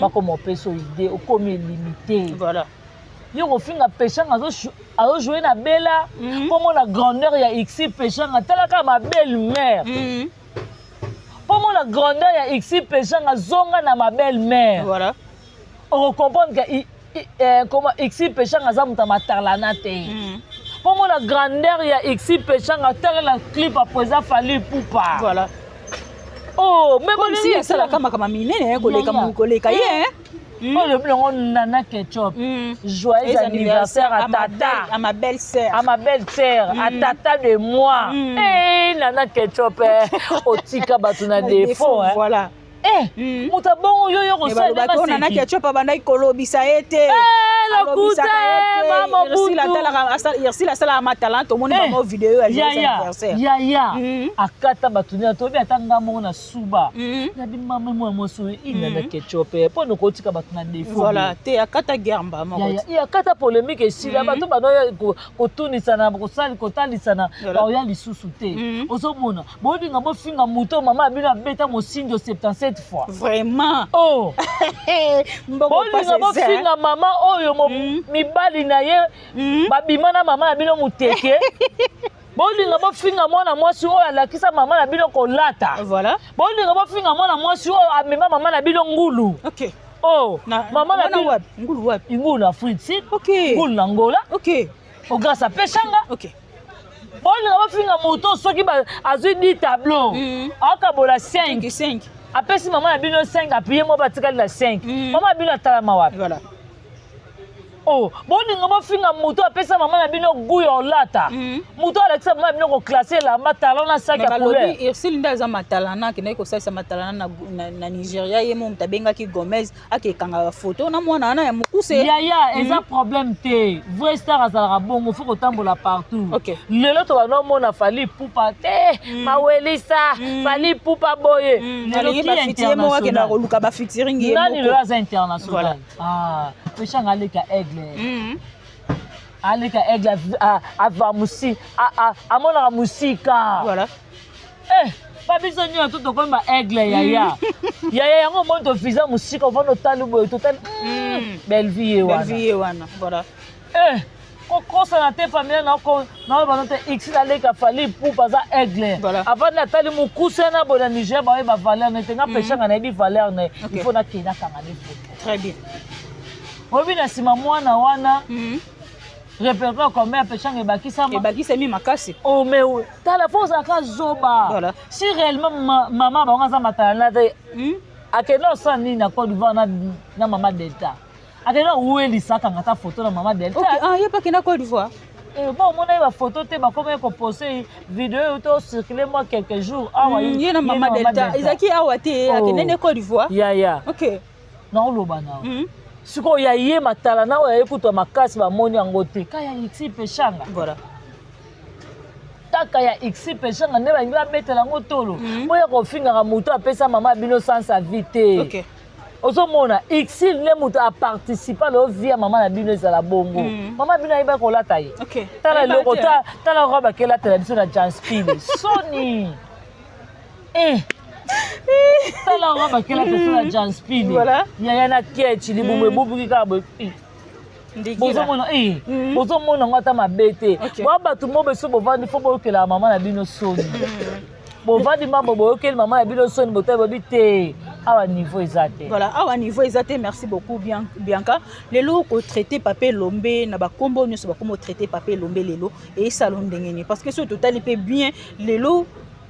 bakoma opesa idée, okomi limité. Voilà. Yo kofinga Peshanga azojouer na Bela. Mpo mona grandeur ya Xi Peshanga, talaka ma belle mère. Mpo mona grandeur ya Xi Peshanga, zonga na ma belle mère. Voilà. Okocomprendre ke comment Xi Peshanga aza moto ya matalana te. Mpo mona grandeur ya Xi Peshanga, tala na clip ya président Fally Ipupa. Voilà. Oh, mais Comme si asalaka makambo minene koleka Yaya. koleka ye, hein? Oyo lobi yango Nana Ketchup. Joyeux anniversaire à ma tata. À ma belle sœur. À ma belle sœur, à tata de moi. Eh, Nana Ketchup, eh, otika bato na défaut, hein. Voilà. Eh, moto abongo yo yo Me kosala balobaki oyo Nana Ketchup abandaki kolobisa ye te. Eh, lokuta, eh, mama Ursile. Butu. Ursile asalaka matala, tomoni Eh, bango video ya joyeux yaya anniversaire. Yaya, akata bato nini, toyebi ata nga moko na suba. Nabi mama mwana mwasi oyo i Nana Ketchup, eh, mpo nokotika bato na défaut. Voilà, te akata guerre moko. Yaya, ye akata polémique esila. Bato banoya kotunisana, kosali kotalisana. Baoya lisusu te. Ozomona, bolinga bofinga moto mama ya bino abeta mosinzo 77 fois. Vraiment. Oh. Mbongo. Bolinga bofinga mama oyo mibali na ye babima na mama na bino moteke. Bolinga bofinga mwana mwasi oyo alakisa mama na bino kolata. Voilà. Bolinga bofinga mwana mwasi oyo amema mama na bino ngulu. Oh, Na mama na wana bino wapi? Ngulu wapi? Ngulu na Afrique Sud. Ngulu na Ngola. Ogrâce apeshanga. Bolinga bofinga moto soki azwi 10 tableau, akabola 5. 5. Apesi mama na bino 5, apie mo batikali na 5. Mama na bino atalama wapi? Voilà. Oh, bolinga bofinga moto apesa mama na bino gu ya olata, moto alakisa mama na bino koclasser elamba, talon na sac Me ya couleur. Balobi Ursile nde aza matalana, akendaki kosalisa matalana na Nigeria. Ye mo moto abengaki Gomez akekanga foto na mwana wana ya mokuse. Yaya, eza problème te. Vrai star azalaka bongo, faut kotambola partout. Lelo tobanda omona Fally Ipupa te, mawelisa Fally Ipupa boye. Lelo Alingi ki bafiti ye moko, akendaka international. koluka bafeaturing ye Nani lelo moko. aza international? Ah, Peshanga aleka aigle. Aleka aigle, ava mosi amonaka mosika. Voilà. Eh, babiso nyonso tokomi ba aigle, yaya. Yaya, yango omoni tofiza mosika, ovanda otali boye, totali Bellevue ye wana. Bellevue ye wana, voilà. Eh, kokosana te, familia naoyebana te x naleka Fally Ipupa aza aigle. Avandi atali mokuse na boye na Niger, bayeba valeur na ye te. Nga Peshanga nayebi valeur na ye. Il faut nakende akanga ne foto. Très bien. Oyebi na nsima mwana wana, répertoire combien Peshanga ebakisama? Ebakisami makasi. Oh, mais tala, faut ozalaka zoba. Si réellement mama bango aza matalana te, akende osala nini na Côte d'Ivoire na mama Delta? Akende awelisa akanga ata foto na mama Delta. Ok, ah, ye mpe akenda Côte d'Ivoire? Eh, bon, omona ye bafoto te, bakoma ye kopose video oyo to circule mwa quelques jours awa. Ye na mama Delta ezalaki awa te. Oh. Akende nde Côte d'Ivoire? Yaya, naoloba na sikoyo ya ye matala na oyo aye kutwa makasi, bamoni yango te ka ya Xi Peshanga. Kaka ya Xi Peshanga nde balingi babetela yango tolo. Boya kofingaka moto apesa mama bino sans sa vie te. Ozomona, Xi nde moto aparticipa leo vie ya mama na bino ezala bongo. Mama bino ayebaki kolata ye. Tala Ayeba eloko te, tala robe akelatela biso na Janspile, soni. Eh. Tala robe akelatela biso na Janspile. Yaya na kechi libumu ebubuki kaka boye. Eh. Bozomona bozomona yango ata mabe te. Bwa bato mo beso bovandi, fo boyokelaka mama na bino soni. Bovandi mambo, boyokeli mama na bino soni, botali bobi te, awa niveau eza te. Voilà, awa niveau eza te. Merci beaucoup, Bianca. Lelo kotraite Papa Elombe na bakombo nyonso, bakombo traite Papa Elombe lelo eyesala ndenge nini? Parce que soki totali mpe bien, lelo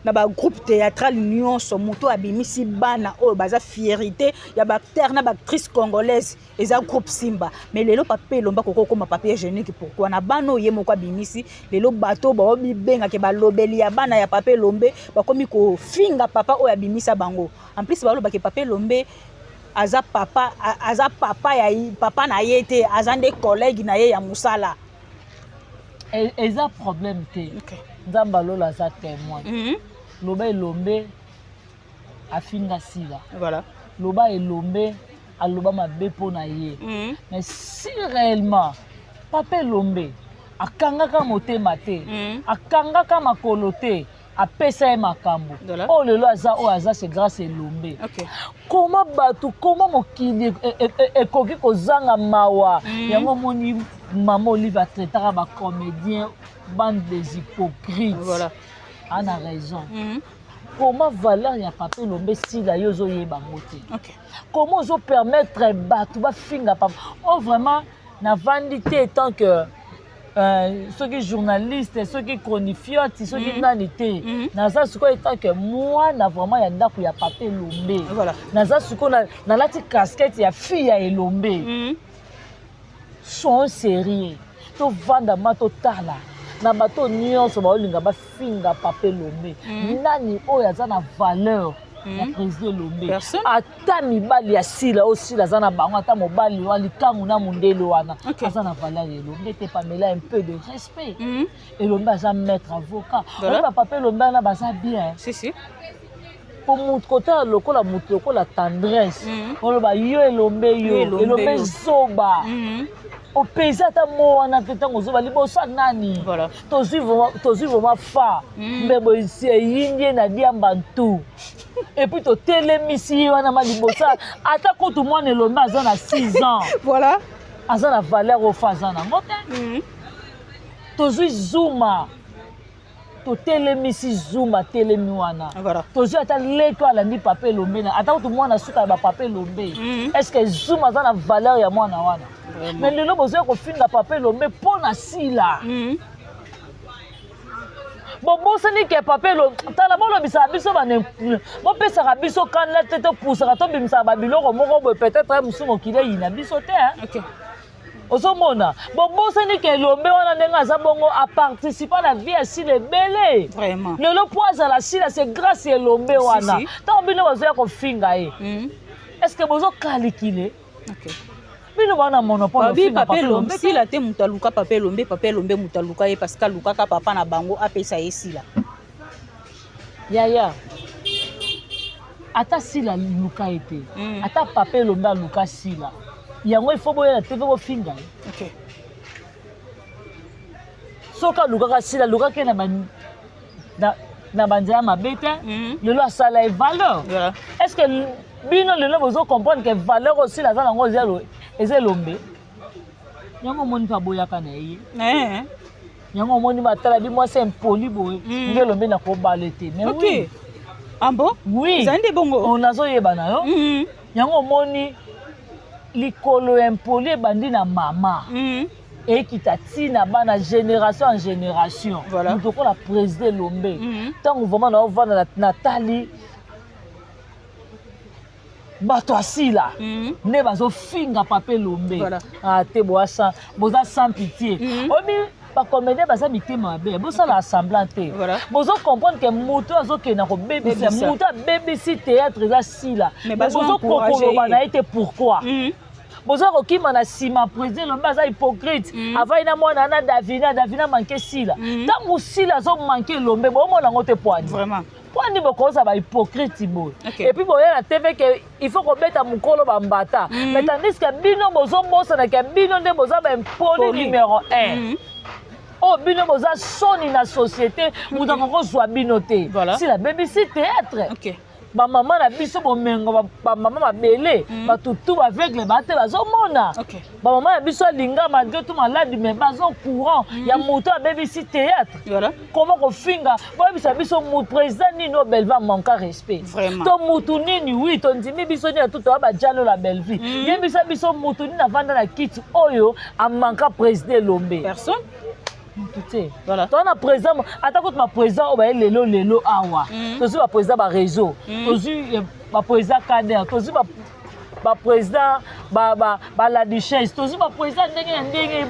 na bagroupe théâtral nyonso, moto abimisi bana oyo baza fierté ya baacteur na baactrice congolaise eza groupe Simba. Mais lelo Papa Elombe akoki okóma papier hygiénique. Pourquoi na bana oyo ye moko abimisi, lelo bato baobibengake balobeli ya bana ya Papa Elombe bakomi kofinga papa oyo abimisa bango? En plus balobake Papa Elombe aza papa ya papa na ye te, aza nde collègue na ye ya mosala. Eza problème te. Nzambe alola aza témoin. Loba Elombe afinga Sila. Loba Elombe aloba mabe mpo na ye. Mais si réellement Papa Elombe akangaka motema te, akangaka makolo te, apesa ye makambo oyo lelo aza, oyo aza, c'est grâce Elombe. Koma bato, koma mokili ekoki kozanga mawa. Yango omoni mama Olive atraitaka bacomédien bande des hypocrites. Ana raison. Koma valeur ya Papa Elombe esila, yo ozoyeba yango te. Comment ozopermettre bato bafinga papa oyo? Vraiment navandi te tant que soki journaliste, soki chronifiante, soki nani te. Naza sikoyo en tant que mwana vraiment ya ndako ya Papa Elombe. Naza sikoyo nalati casquette ya fille ya Elombe. Soyons sérieux, tovanda ma totala na bato nyonso baolinga bafinga Papa Elombe. Nani oyo aza na valeur ya président Elombe? Personne. Ata mibali ya Sila oyo Sila aza na bango, ata mobali wana likangu na mondele wana, aza na valeur ya Elombe te. Pamela, un peu de respect. Elombe aza maître avocat. Oyo bapapa Elombe wana baza bien. Si si. Po motu kotala lokola motu lokola Tendresse, oloba yo Elombe, yo Yo Elombe, Elombe yo. zoba. Opesi ata mo wana te. Ntango ozoba liboso ya nani? Tozwi vraiment fa mbebo eyindi ye na diamba ntu, et puis totelemisi ye wana ma liboso. Ata kutu mwana Elombe aza na 6 ans, aza na valeur oyo fa aza nango te. Tozwi Zuma, totelemisi Zuma, telemi wana. Tozwi ata leki oyo alandi Papa Elombe na ata kutu mwana suka ya bapapa Elombe. Est ce que Zuma aza na valeur ya mwana wana? Mais lelo bozoya kofinga Papa Elombe mpo na Sila. Bobosani ke Papa Elombe, tala, bolobisaka biso bane, bopesaka biso kanda te, topusaka, tobimisaka babiloko moko boye. Peut-être ye mosusu mokili eyina biso te, hein? Ozomona, bobosani ke Elombe wana, ndenge aza bongo, aparticipa na vie ya Sila ebele. Lelo mpo azala Sila, c'est grâce ya Elombe wana. Ntango bino bazoya kofinga ye, est ce que bozokalikile? Bino bana monopole. Babi ofinga Papa Papa Elombe Elombe te. Sila te moto aluka Papa Elombe, Papa Elombe moto aluka ye, parce que alukaka papa na bango apesa ye Sila. Yaya, ata Sila aluka ye te, ata Papa Elombe aluka Sila, yango ifo boyela te mpe bofinga ye. Soki alukaka Sila, alukaki ye na banzela mabe te. Lelo asala ye valeur. Est ce que bino lelo bozocomprendre ke valeur oyo Sila aza nango eza Elombe? Yango omoni mpe aboyaka na ye. Yango omoni batala bi mwasi impoli boye nde Elombe na kobala te. Mais oui. Ah bon? Oui. Ezali nde bongo. Nazoyeba na yo. Yango omoni likolo ya impoli ebandi na mama, ekita ntina bana, génération en génération. Moto lokola président Elombe, ntango vraiment naovanda, natali bato asila nde bazofinga Papa Elombe. Ah, te, boza sans pitié. Oyebi bacomédien baza mitema mabe, bosala semblant te. Bozocomprendre ke moto azokende kobebisa, moto abebisi théâtre eza Sila, bozokokoloba na ye te. Pourquoi boza kokima na nsima? Président Elombe aza hypocrite. Avai na mwana na Davina, Davina manke Sila. Ntango Sila azomanke Elombe, bomona yango te. Poani poani bokoza bahypocrite boye? Et puis boya na TV ke il faut kobeta mokolo bambata, mais tandis ke bino bozobosana ke bino nde boza baimpoli numéro 1. Oyo bino boza soni na société, moto akoki kozwa bino te. Sila abebisi théâtre. Bamama na biso bomengo, bamama mabele, bato tu baaveugle bate bazomona. Bamama na biso alinga malgré tout maladi, mais baza courant ya moto abebisi théâtre. Koma kofinga, boyebisa biso président nini oyo Belvi amanka respect? Vraiment. To mutu nini? Wi, tondimi biso nini tu toya bajalo la Belvi. Yebisa biso mutu nini avanda na kiti oyo amanka président Elombe? Personne. Mutu te. Voilà. Toza na président, ata kutu baprésident oyo baye lelo lelo awa, tozwi baprésident baréseau, tozwi baprésident kader, tozwi baprésident baladichesse, tozwi baprésident ndenge na ndenge,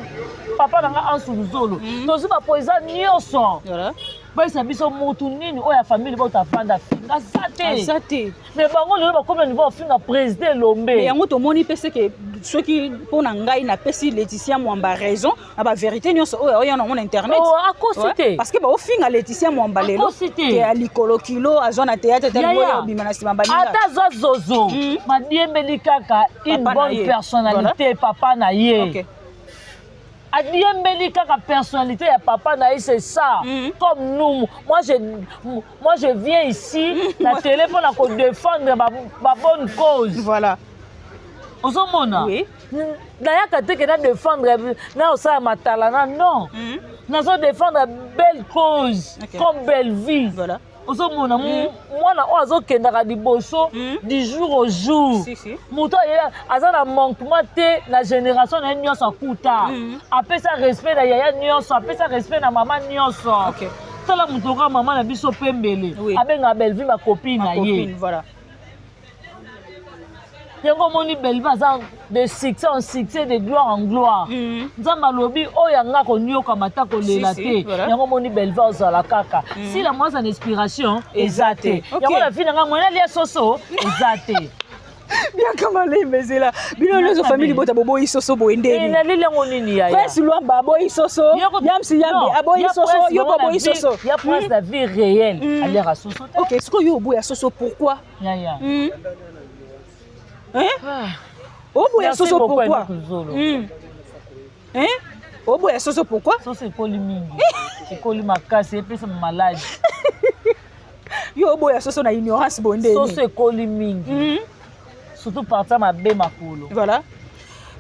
papa na nga Ansu Luzolo, tozwi baprésident nyonso. Bayisa biso mutu nini oyo ya famille bota avanda finga? Aza te. Aza te. Mais bango lelo bakomi na niveau ofinga président Elombe. Mais yango tomoni mpe seke soki mpo na ngai napesi Laetitia Mwamba raison na bavérité nyonso oyo oya nango na internet. Oh, akosi te. Parce que baofinga Laetitia Mwamba lelo Akosi te. ke ya likolo kilo azwa na théâtre te. Yaya. Oyo obima na nsima baninga. Ata azwa zozo, madiembeli kaka une Papa na bonne ye. personnalité, papa na ye. Adiembeli kaka personnalité ya papa na ye, c'est ça. Comme nous, moi je viens ici na télé mpona kodéfendre ba bonne cause. Ozomona? Oui. Nayaka te ke na défendre na osala matala na non. Nazo défendre belle cause comme belle vie. Ozomona mwana oyo azokendaka liboso du jour au jour. Si, si. Moto aye aza na manquement te na génération na ye nyonso akuta. Apesa respect na yaya nyonso, apesa respect na mama nyonso. Tala moto oka mama na biso pembele. Abengaka Bellevue macopine na ye. Copine, voilà. Yango omoni Bellevue aza de succès en succès, de gloire en gloire. Nzambe alobi oyo anga koniokama ta kolela Si, si, te. voilà. Yango omoni Bellevue azala kaka sila mwasi na inspiration eza te. Yango na fi nanga mwene alia soso eza te. Bianca Malembe, ezela bino nyonso famille libota boboyi soso boye ndeni? Naleli yango nini, yaya? Prince Lwamba aboyi soso, Yamsi Yambi aboyi soso, yo mpo aboyi soso. Ya Prince na vie réelle aliaka soso te. Ok, sikoyo yo oboya soso pourquoi? Yaya. Hein? Oboya Merci soso beaucoup, pourquoi? Annick Zolo. Hein? Oboya soso pourquoi? Soso ekoli mingi, ekoli makasi, epesa maladi. Yo oboya soso na ignorance boye ndeni? Soso ekoli mingi, surtout partie mabe makolo. Voilà.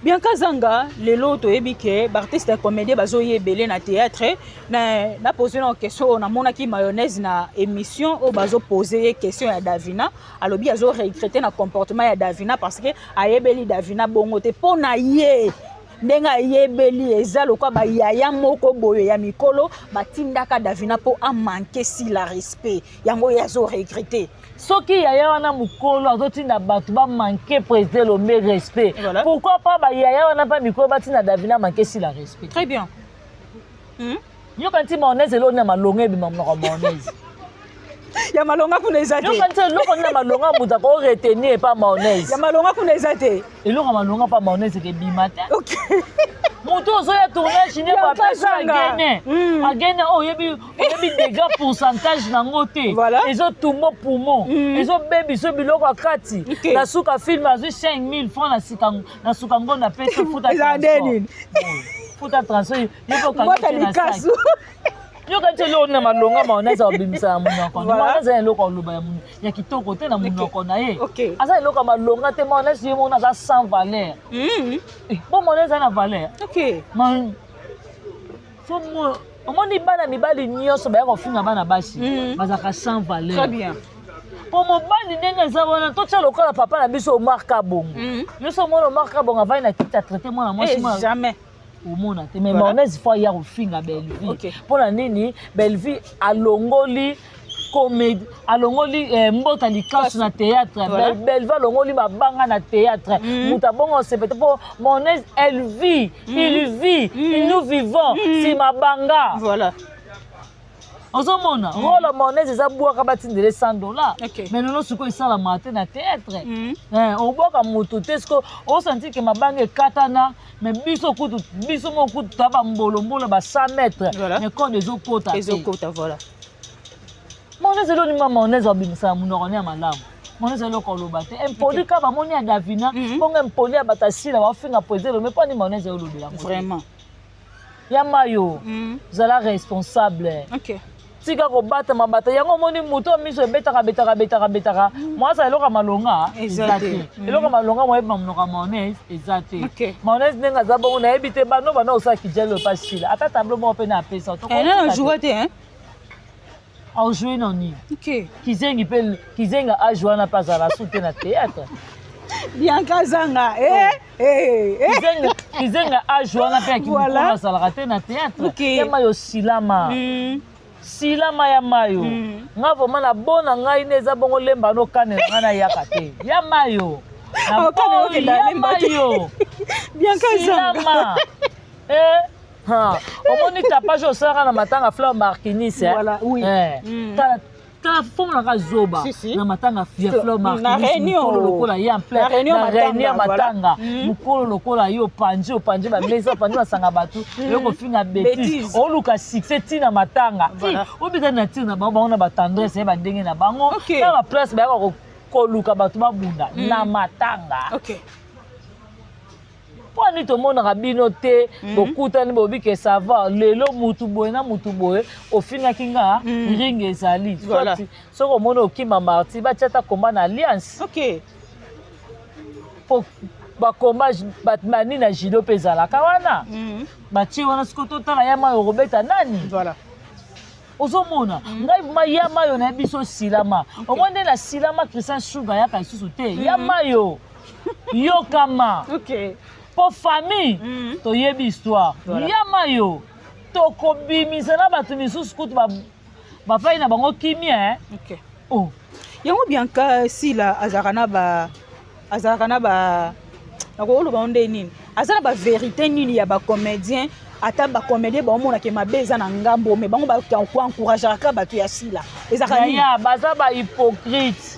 Bianca Zanga, lelo toyebi ke baartiste ya comédien bazoya ebele na théâtre. Na napose na question oyo namonaki mayonnaise na émission oyo bazopose ye question ya Davina, alobi azoregrete na comportement ya Davina parce que ayebeli Davina bongo te. Mpo na ye, ndenge ayebeli eza lokwa bayaya moko boye ya mikolo batindaka Davina mpo amanke sila respect, yango ye azoregrete. Soki yaya wana mokolo azotinda bato bamanke président Elombe respect, pourquoi pas bayaya wana mpa mikolo batinda Davina manke sila respect? Très bien. Yoka nti mayonnaise eloko nini ya malonga ebima monoko ya mayonnaise? Ya malonga kuna eza te. Yoka nti eloko nini ya malonga moto akoretenir epa mayonnaise? Ya malonga kuna eza te. Eloko ya malonga mpa mayonnaise ekebima te. Moto ozoya tournage ne Ya bapesa Kazanga. agene agene oyo oyebi, oyebi dégâts pourcentage nango te. Ezotumba poumon, ezobebisa biloko ya kati. Na suka film azwi 5000 francs na sika na suka ngo na pesi futa Eza nde transport. nini? Futa transport yo mpe okangi Mbota te na sac. likasu. Yoka ti eloko na malonga mayonnaise abimisa na monoko. Mayonnaise aza eloko aloba ya kitoko te na monoko na ye. Aza eloko ya malonga te mayonnaise, ye moko aza sans valeur. Bo mayonnaise aza na valeur. Fo omoni bana mibali nyonso baya kofinga bana basi bazalaka sans valeur. Très bien. Po mobali ndenge eza wana, totya lokola papa na biso Omar Kabongo. Nyonso omona Omar Kabongo avandi na kiti atraite mwana mwasi Eh, jamais. Omona te, mais mayonnaise fo aya kofinga Bellevue. Mpo na nini? Bellevue alongoli comédie, alongoli mbota likasu na théâtre. Bellevue alongoli mabanga na théâtre. Moto abongo osepete mpo mayonnaise, elle vit, il vit, nous vivons si mabanga. Ozomona rôle mayonnaise eza bwaka batindele 100 $. Mais lelo sikoyo esalamaka te na théâtre. Obwaka moto te, sikoyo osanti ke mabanga ekatana, mais biso kutu, biso moko kutu toya bambolombolo ba 100 mètres. Mais code ezokota te. Ezokota, voilà. Mayonnaise eloni ma mayonnaise abimisaka monoko ne ya malamu. Mayonnaise eloko oloba te, impoli kaka bamoni ya Davina. Bongo impoli ya bato asila baofinga poese elome mpo ani mayonnaise eyolobela yango te. Vraiment. Ya mayo, zala responsable. Tika kobatama bata yango. Omoni moto oyo miso ebetaka, betaka, betaka, betaka, mwasa eloko ya malonga eza te. Eloko ya malonga moyebi mamonoko ya mayonnaise eza te. Mayonnaise ndenge aza bongo, nayebi te. Bano bano osala kijali oyo pasila ata tableau moko mpe na apesa. Joua te. Ajoue na nini? Kizengi mpe kizengi, age wana mpe azala su te na théâtre. Bianca Zanga, eh, eh, eh. Kizenga age wana mpe akimokolo azalaka te na théâtre. Ya mayo, silama, silama ya mayo. Nga vraiment na bona ngai nde eza bongo, lemba nokanela ngai nayaka te ya mayo. Ya mayo, silama. Eh, omoni tapage osalaka na matanga Fleur Markinis? Voilà, oui. Tala, tala fomonaka zoba na matanga ya Fleur Markinis, mokolo lokola ye en plein na réunion ya matanga, mokolo lokola ye, opanzi, opanzi bamesa, opanzi basanga bato, oyo kofinga bétise, oluka succès ntina matanga, obika na ntina na bango, bango na batendresse ye bandenge na bango na baplace bayaka koluka bato babunda na matanga. Mpo ani tomonaka bino te? Bokutani, bobike, ça va. Lelo mutu boye na mutu boye ofingaki nga, ring ezali. Soki omoni okima marti, batia ata komba na alliance po bakomba bani na judo mpe ezalaka wana. Batie wana, sikoyo totala ya mayo okobeta nani. Ozomona ngai ma ya mayo na biso silama. Omoi nde na silama, Christian Suga ayaka lisusu te. Ya mayo, yokama mpo famille toyebi histoire. Ya mayo, tokobimisa na bato misusu kutu bafai na bango kimia. Oh. Yango Bianca, Sila azalaka na ba nakoloba nde nini, aza na bavérité nini ya bacomédien? Ata bacomédien baomonake mabe eza na ngambo, me bango bakoencourageaka bato ya Sila, ezalaka nini? Yaya, baza bahypocrite,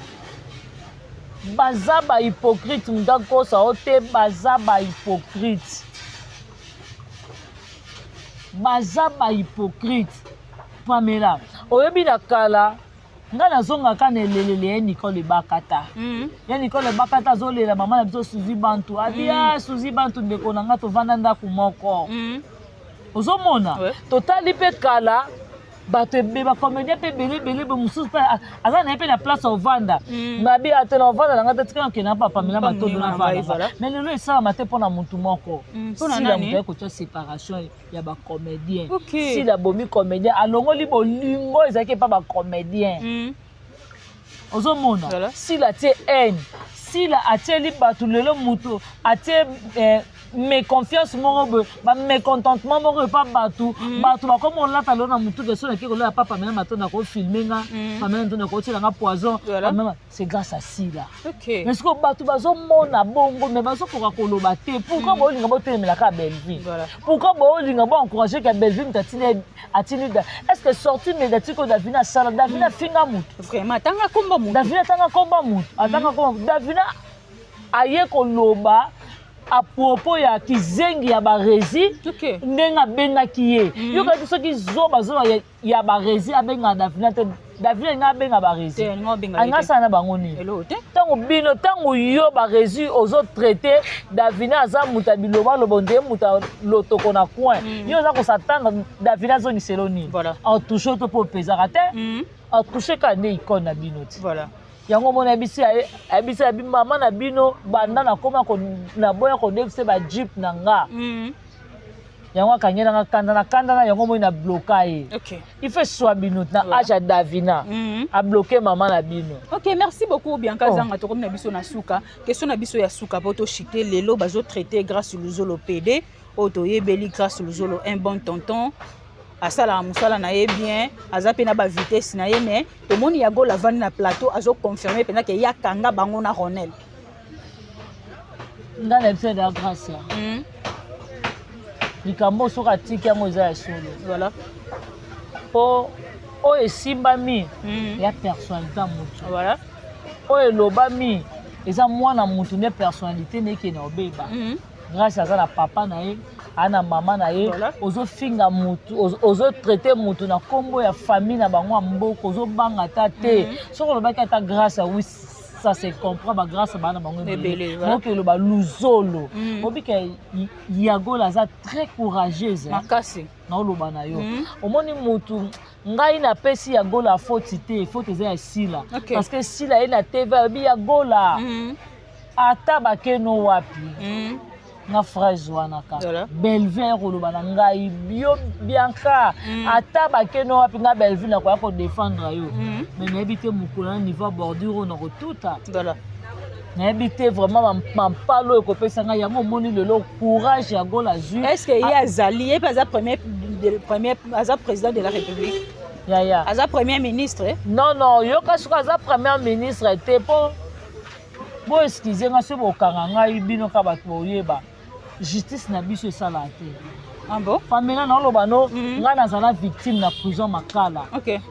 baza bahypocrite. Moto akosa o te, baza bahypocrite, baza bahypocrite. Pamela, oyebi na kala ngai nazongaka na elelele ya Nicole Ebakata. Ya Nicole Ebakata azolela mama na biso Suzi Bantu, abia Suzi Bantu, ndeko na ngai, tovanda ndako moko. Ozomona, totali mpe kala bato ebe bacomédien mpe ebele ebele boye, mosusu mpe aza na ye mpe na place ovanda, mabi ate na ovanda na ngai te, tika nakende na Pamela Matondo na na ngai, vanda. Voilà. Mais lelo esalama te mpo na motu moko. Mpo na Sila nani? moto aye kotia séparation ya bacomédien. Ok. Sila abomi comédien, alongoli bolingo ezalaki epa bacomédien. Ozomona? Voilà. Sila atie haine, Sila atieli bato lelo, moto atie méconfiance moko boye, bamécontentement moko epa bato. Bato bakoma olata lelo na motu ke so nake kolela pa Pamela Matondo, akofilme nga. Pamela Matondo akotiela nga poison. C'est grâce à Sila. Mais sikoyo bato bazomona bongo, mais bazokoka koloba te. Pourquoi bolinga botelemelaka Bellevue? Pourquoi bolinga boencourage ka Bellevue? Moto atindi, atindi. Est ce que sortie médiatique oyo Davina asala, Davina afinga motu? Vraiment, atanga komba motu? Davina atanga komba motu? Atanga komba? Davina aye koloba à propos ya kizengi ya Baresi, ndenge abengaki ye. Yokaki soki zoba zoba ya Baresi abengaka Davina te. Davina alingi abenga Baresi? Te, alingi abenga ye Alingi te. asala na bango nini? Eloko te. Ntango bino, ntango yo Baresi ozotraite Davina aza moto ya bilobaloba, nde moto ya lotoko na coin, yo oza kosatendre Davina azongiselo nini? Atouche to mpo opezaka te. Atouche kaka nde icone na bino ti. Yango omoni, ayebisi, ayebisi abi mama na bino, banda nakoma naboya kodefise bajeep na nga. Yango akangelanga kanda na kanda na yango, omoni na bloka ye. Il faut eswa bino na age ya Davina abloke mama na bino. Ok, merci beaucoup, Bianca. Oh. Zanga, tokomi na biso na suka. Question na biso ya suka po toshite: lelo bazotraite Grâce Luzolo PD oyo toyebeli Grâce Luzolo, un bon tonton, asalaka mosala na ye bien, aza mpe na bavitesse na ye, mais tomoni ya Gol avandi na plateau, azoconfirme mpenza ke yakanga bango na Ronel. Ngai na biso ya Grâce, likambo soki atiki yango eza ya solo. Mpo oyo esimbami ya personnalité ya motu, oyo elobami eza mwana motu nde personnalité nde ekende obeba. Grâce aza na papa na ye, aa na mama na ye. Ozofinga mutu, ozotraite mutu na nkombo ya famille na bango ya mboka, ozobanga ata te. Soki olobaki ata Grâce, oui, ça se comprend, bagrâce baa na bango Ebele, ebele. Voilà. Moki oloba Luzolo, obika Yagola aza très courageuse, hein. Makasi. Naoloba na yo, omoni mutu Ngai napesi ya Gola faute te, faute eza ya Sila. Ok. Parce que Sila ye na TV alobi ya Gola. Ata bakeno wapi. Nga phrase wana kaka. Voilà. Belvie koloba na ngai bio Bianca. Ata bakeno wapi, nga Belvie nakoya kodéfendre yo. Mais nayebi te mokolo na niveau ya bordure oyo nakotuta. Voilà. Nayebi te vraiment mampalo oyo ekopesa ngai yango. Omoni lelo courage ya Gola azwi. Est ce que ye azali, ye mpe aza premier, aza président de la République? Yaya. Aza premier ministre, eh? Non, yoka, soki aza premier ministre te, mpo bo excuse nga soki bokanga ngai, bino ka bato boyeba justice na biso esalaka te. Ah bon? Pamela, naoloba no. Ngai nazala victime na prison Makala.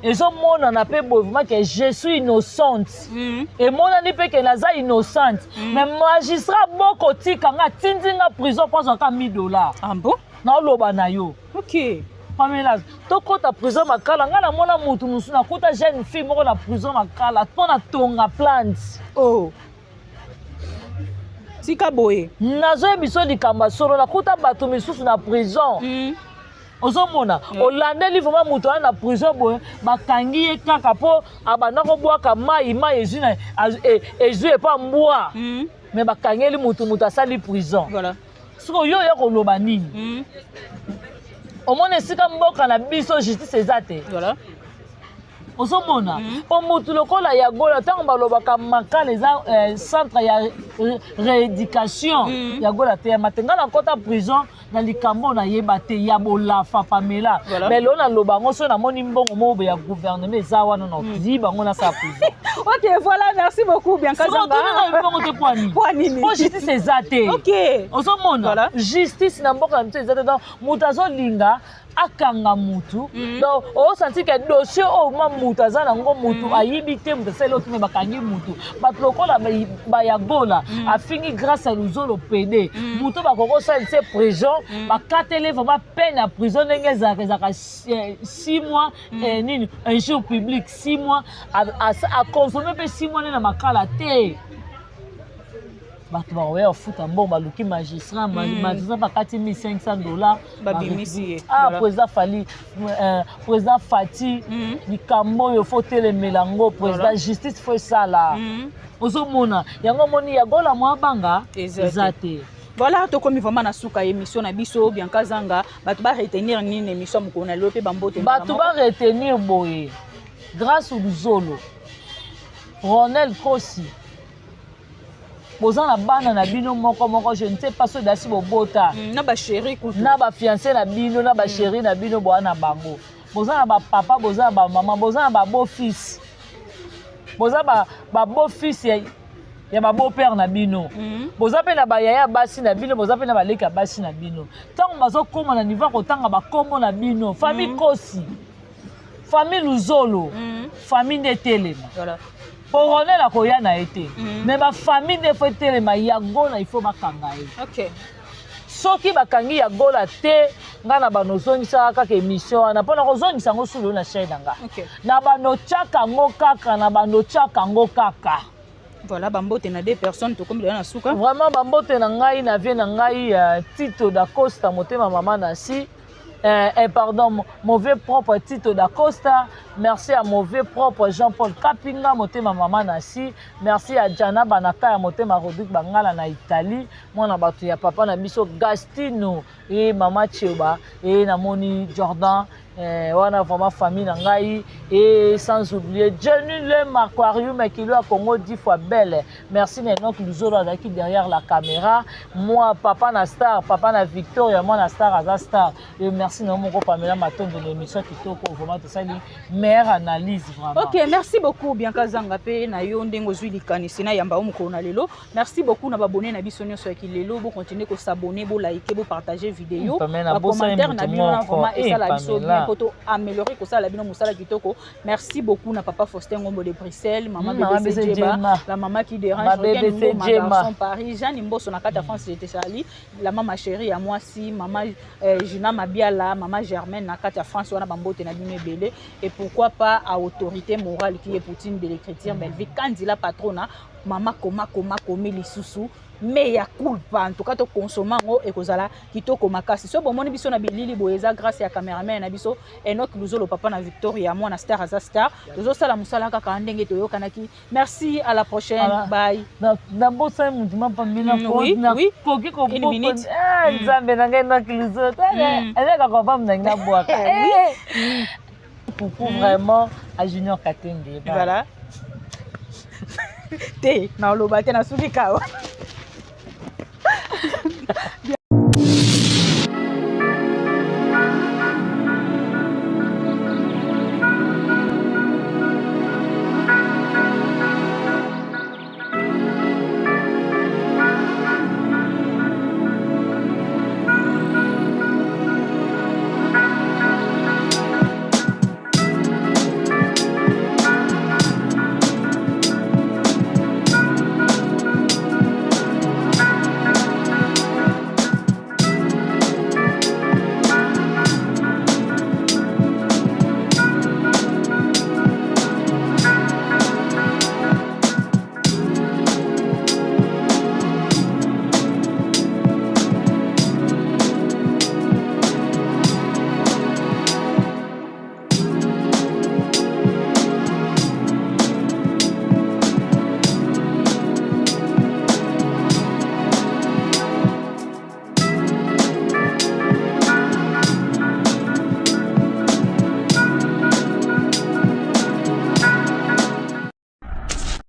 Ezomonana mpe boye vraiment que je suis innocente. Emonani mpe que naza innocente, mais magistrat bokotika nga, atindi nga prison mpo azwaka 1000 $. Ah bon? Naoloba na yo. Pamela, tokɔta prison Makala, ngai namona mutu mosusu, nakuta jeune fille moko na prison Makala mpo na tonga plante. Oh, tika boye. Nazoyebi biso likambo ya solo, nakuta bato misusu na prison. Ozomona, olandeli vraiment moto wana na prison boye, bakangi ye kaka mpo abanda kobwaka mai, mai ezwi na ezwi epa mbwa. Mais bakangeli motu, moto asali prison. Sikoyo yo oya koloba nini? Omona esika mboka na biso justice eza te. Ozomona, mpo motu lokola ya Gola, ntango balobaka Makala eza centre ya rééducation, ya Gola teyama te. Ngai nakɔta prison na likambo nayeba te ya bolafa, Pamela. Mais lelo naloba yango, soki namoni mbongo moko boye ya gouvernement eza wana, na oyiba yango, nasala prison. Ok, voilà, merci beaucoup, Bianca Zanga. Mbongo te, po nini? Po nini? Po justice eza te. Ozomona, justice na mboka na biso eza te. Donc moto azolinga akanga mutu, donc osanti que dossier oyo ma mutu aza nango, mutu ayibi te, mutu asali oyo te, bakangi mutu. Bato lokola bayagola, afingi Grâce ya Luzolo pede, mutu bakoki kosalisa prison, bakateli vraiment peine ya prison ndenge ezalaka, ezalaka 6 mois, nini, injure publique 6 mois, aconsomme mpe 6 mois nde na Makala te. Bato bakoya kofuta mbongo, baluki magistrat, magistrat bakati 1500 $. Babimisi ye. Ah, président Fali, président Fati, likambo oyo faut telemela yango, président. Justice faut esala. Ozomona yango, omoni ya Gola mwa banga eza te. Voilà, tokomi vraiment na suka émission na biso. Bianca Zanga, bato baretenir nini émission mokolo na lelo mpe bambote? Bato baretenir boye: Grâce Luzolo, Ronel Kosi, boza na bana na bino moko moko, je ne sais pas soki dasi bobota. Na bachéri kutu. Na bafiancé na bino, na bachéri na bino, boza na bango, boza na bapapa, boza na bamama, boza na babeau fils, boza babeau fils ya babeau père na bino, boza mpe na bayaya basi na bino, boza mpe na baleki ya basi na bino. Ntango bazokóma na niveau ya kotanga bakombo na bino, famille Kosi, famille Luzolo, famille nde etelema. Po Ronel akoya na ye te, mais bafamille nde faut etelema. Ya Gola, il faut bakanga ye. Soki bakangi ya Gola te, ngai na bano ozongisaka kaka émission wana mpona kozongisa yango solo na chaîne na nga. Na bano tiaka yango kaka, na bano tiaka yango kaka. Voilà, bambote na deux personnes, tokomi deja na suka. Vraiment, bambote na ngai na vie na ngai, Tito Dacosta, motema mama na si, pardon, mauvais propre Tito Dacosta. Merci à mauvais propre Jean-Paul Kapinga, motema mama na si. Merci à Jana Banaka ya motema Rodrigue Bangala na Italie, mwana bato ya papa na biso Gastino e mama Cheba e namoni Jordan, wana vraiment famille na ngai, et sans oublier Jenny Le Aquarium Kilo ya Congo 10 fois belle. Merci na Enoch Luzolo azalaki derrière la caméra, moi papa na star, papa na Victoria, moi na star aza star. Et merci na moko Pamela Matondo na émission kitoko, vraiment tosali meilleure analyse vraiment. Ok, merci beaucoup, Bianca Zanga, mpe na yo ndenge ozwi likanisi na yamba o mokolo na lelo. Merci beaucoup na babone na biso nyonso ya kilelo. Bocontinue kos'abonner, bolike, bopartage vidéo, bacommentaire na bino na vraiment esala biso bien po to améliorer kosala bino mosala kitoko. Merci beaucoup na papa Faustin Ngombo de Bruxelles, mama BBC Djeba, la mama qui dérange, garçon Paris, Jeanne Mboso na kati ya France, j'étais Charlie, la mama chérie ya mwasi, mama Gina Mabiala, mama Germaine na kati ya France wana, bambote na bino ebele. Et pourquoi pas à autorité morale qui est Poutine de l'écriture, Belvi Kandila, patrona, mama koma koma komi lisusu. Mea culpa. En tout cas, tokonsoma yango, ekozala kitoko makasi. So bomoni biso na bilili boye, eza grâce ya cameraman na biso Enok Luzolo, papa na Victoria, mwana star aza star. Tozosala mosala kaka ndenge toyokanaki. Merci, à la prochaine. Bye. Nabosani motu mapambi. Nakoki. Koki. Nzambe na ngai, Enok Luzolo ezaka kopamu na ngai, nabwaka coucou vraiment à Junior Katenge. Voilà, te naloba te, nasuki kawa.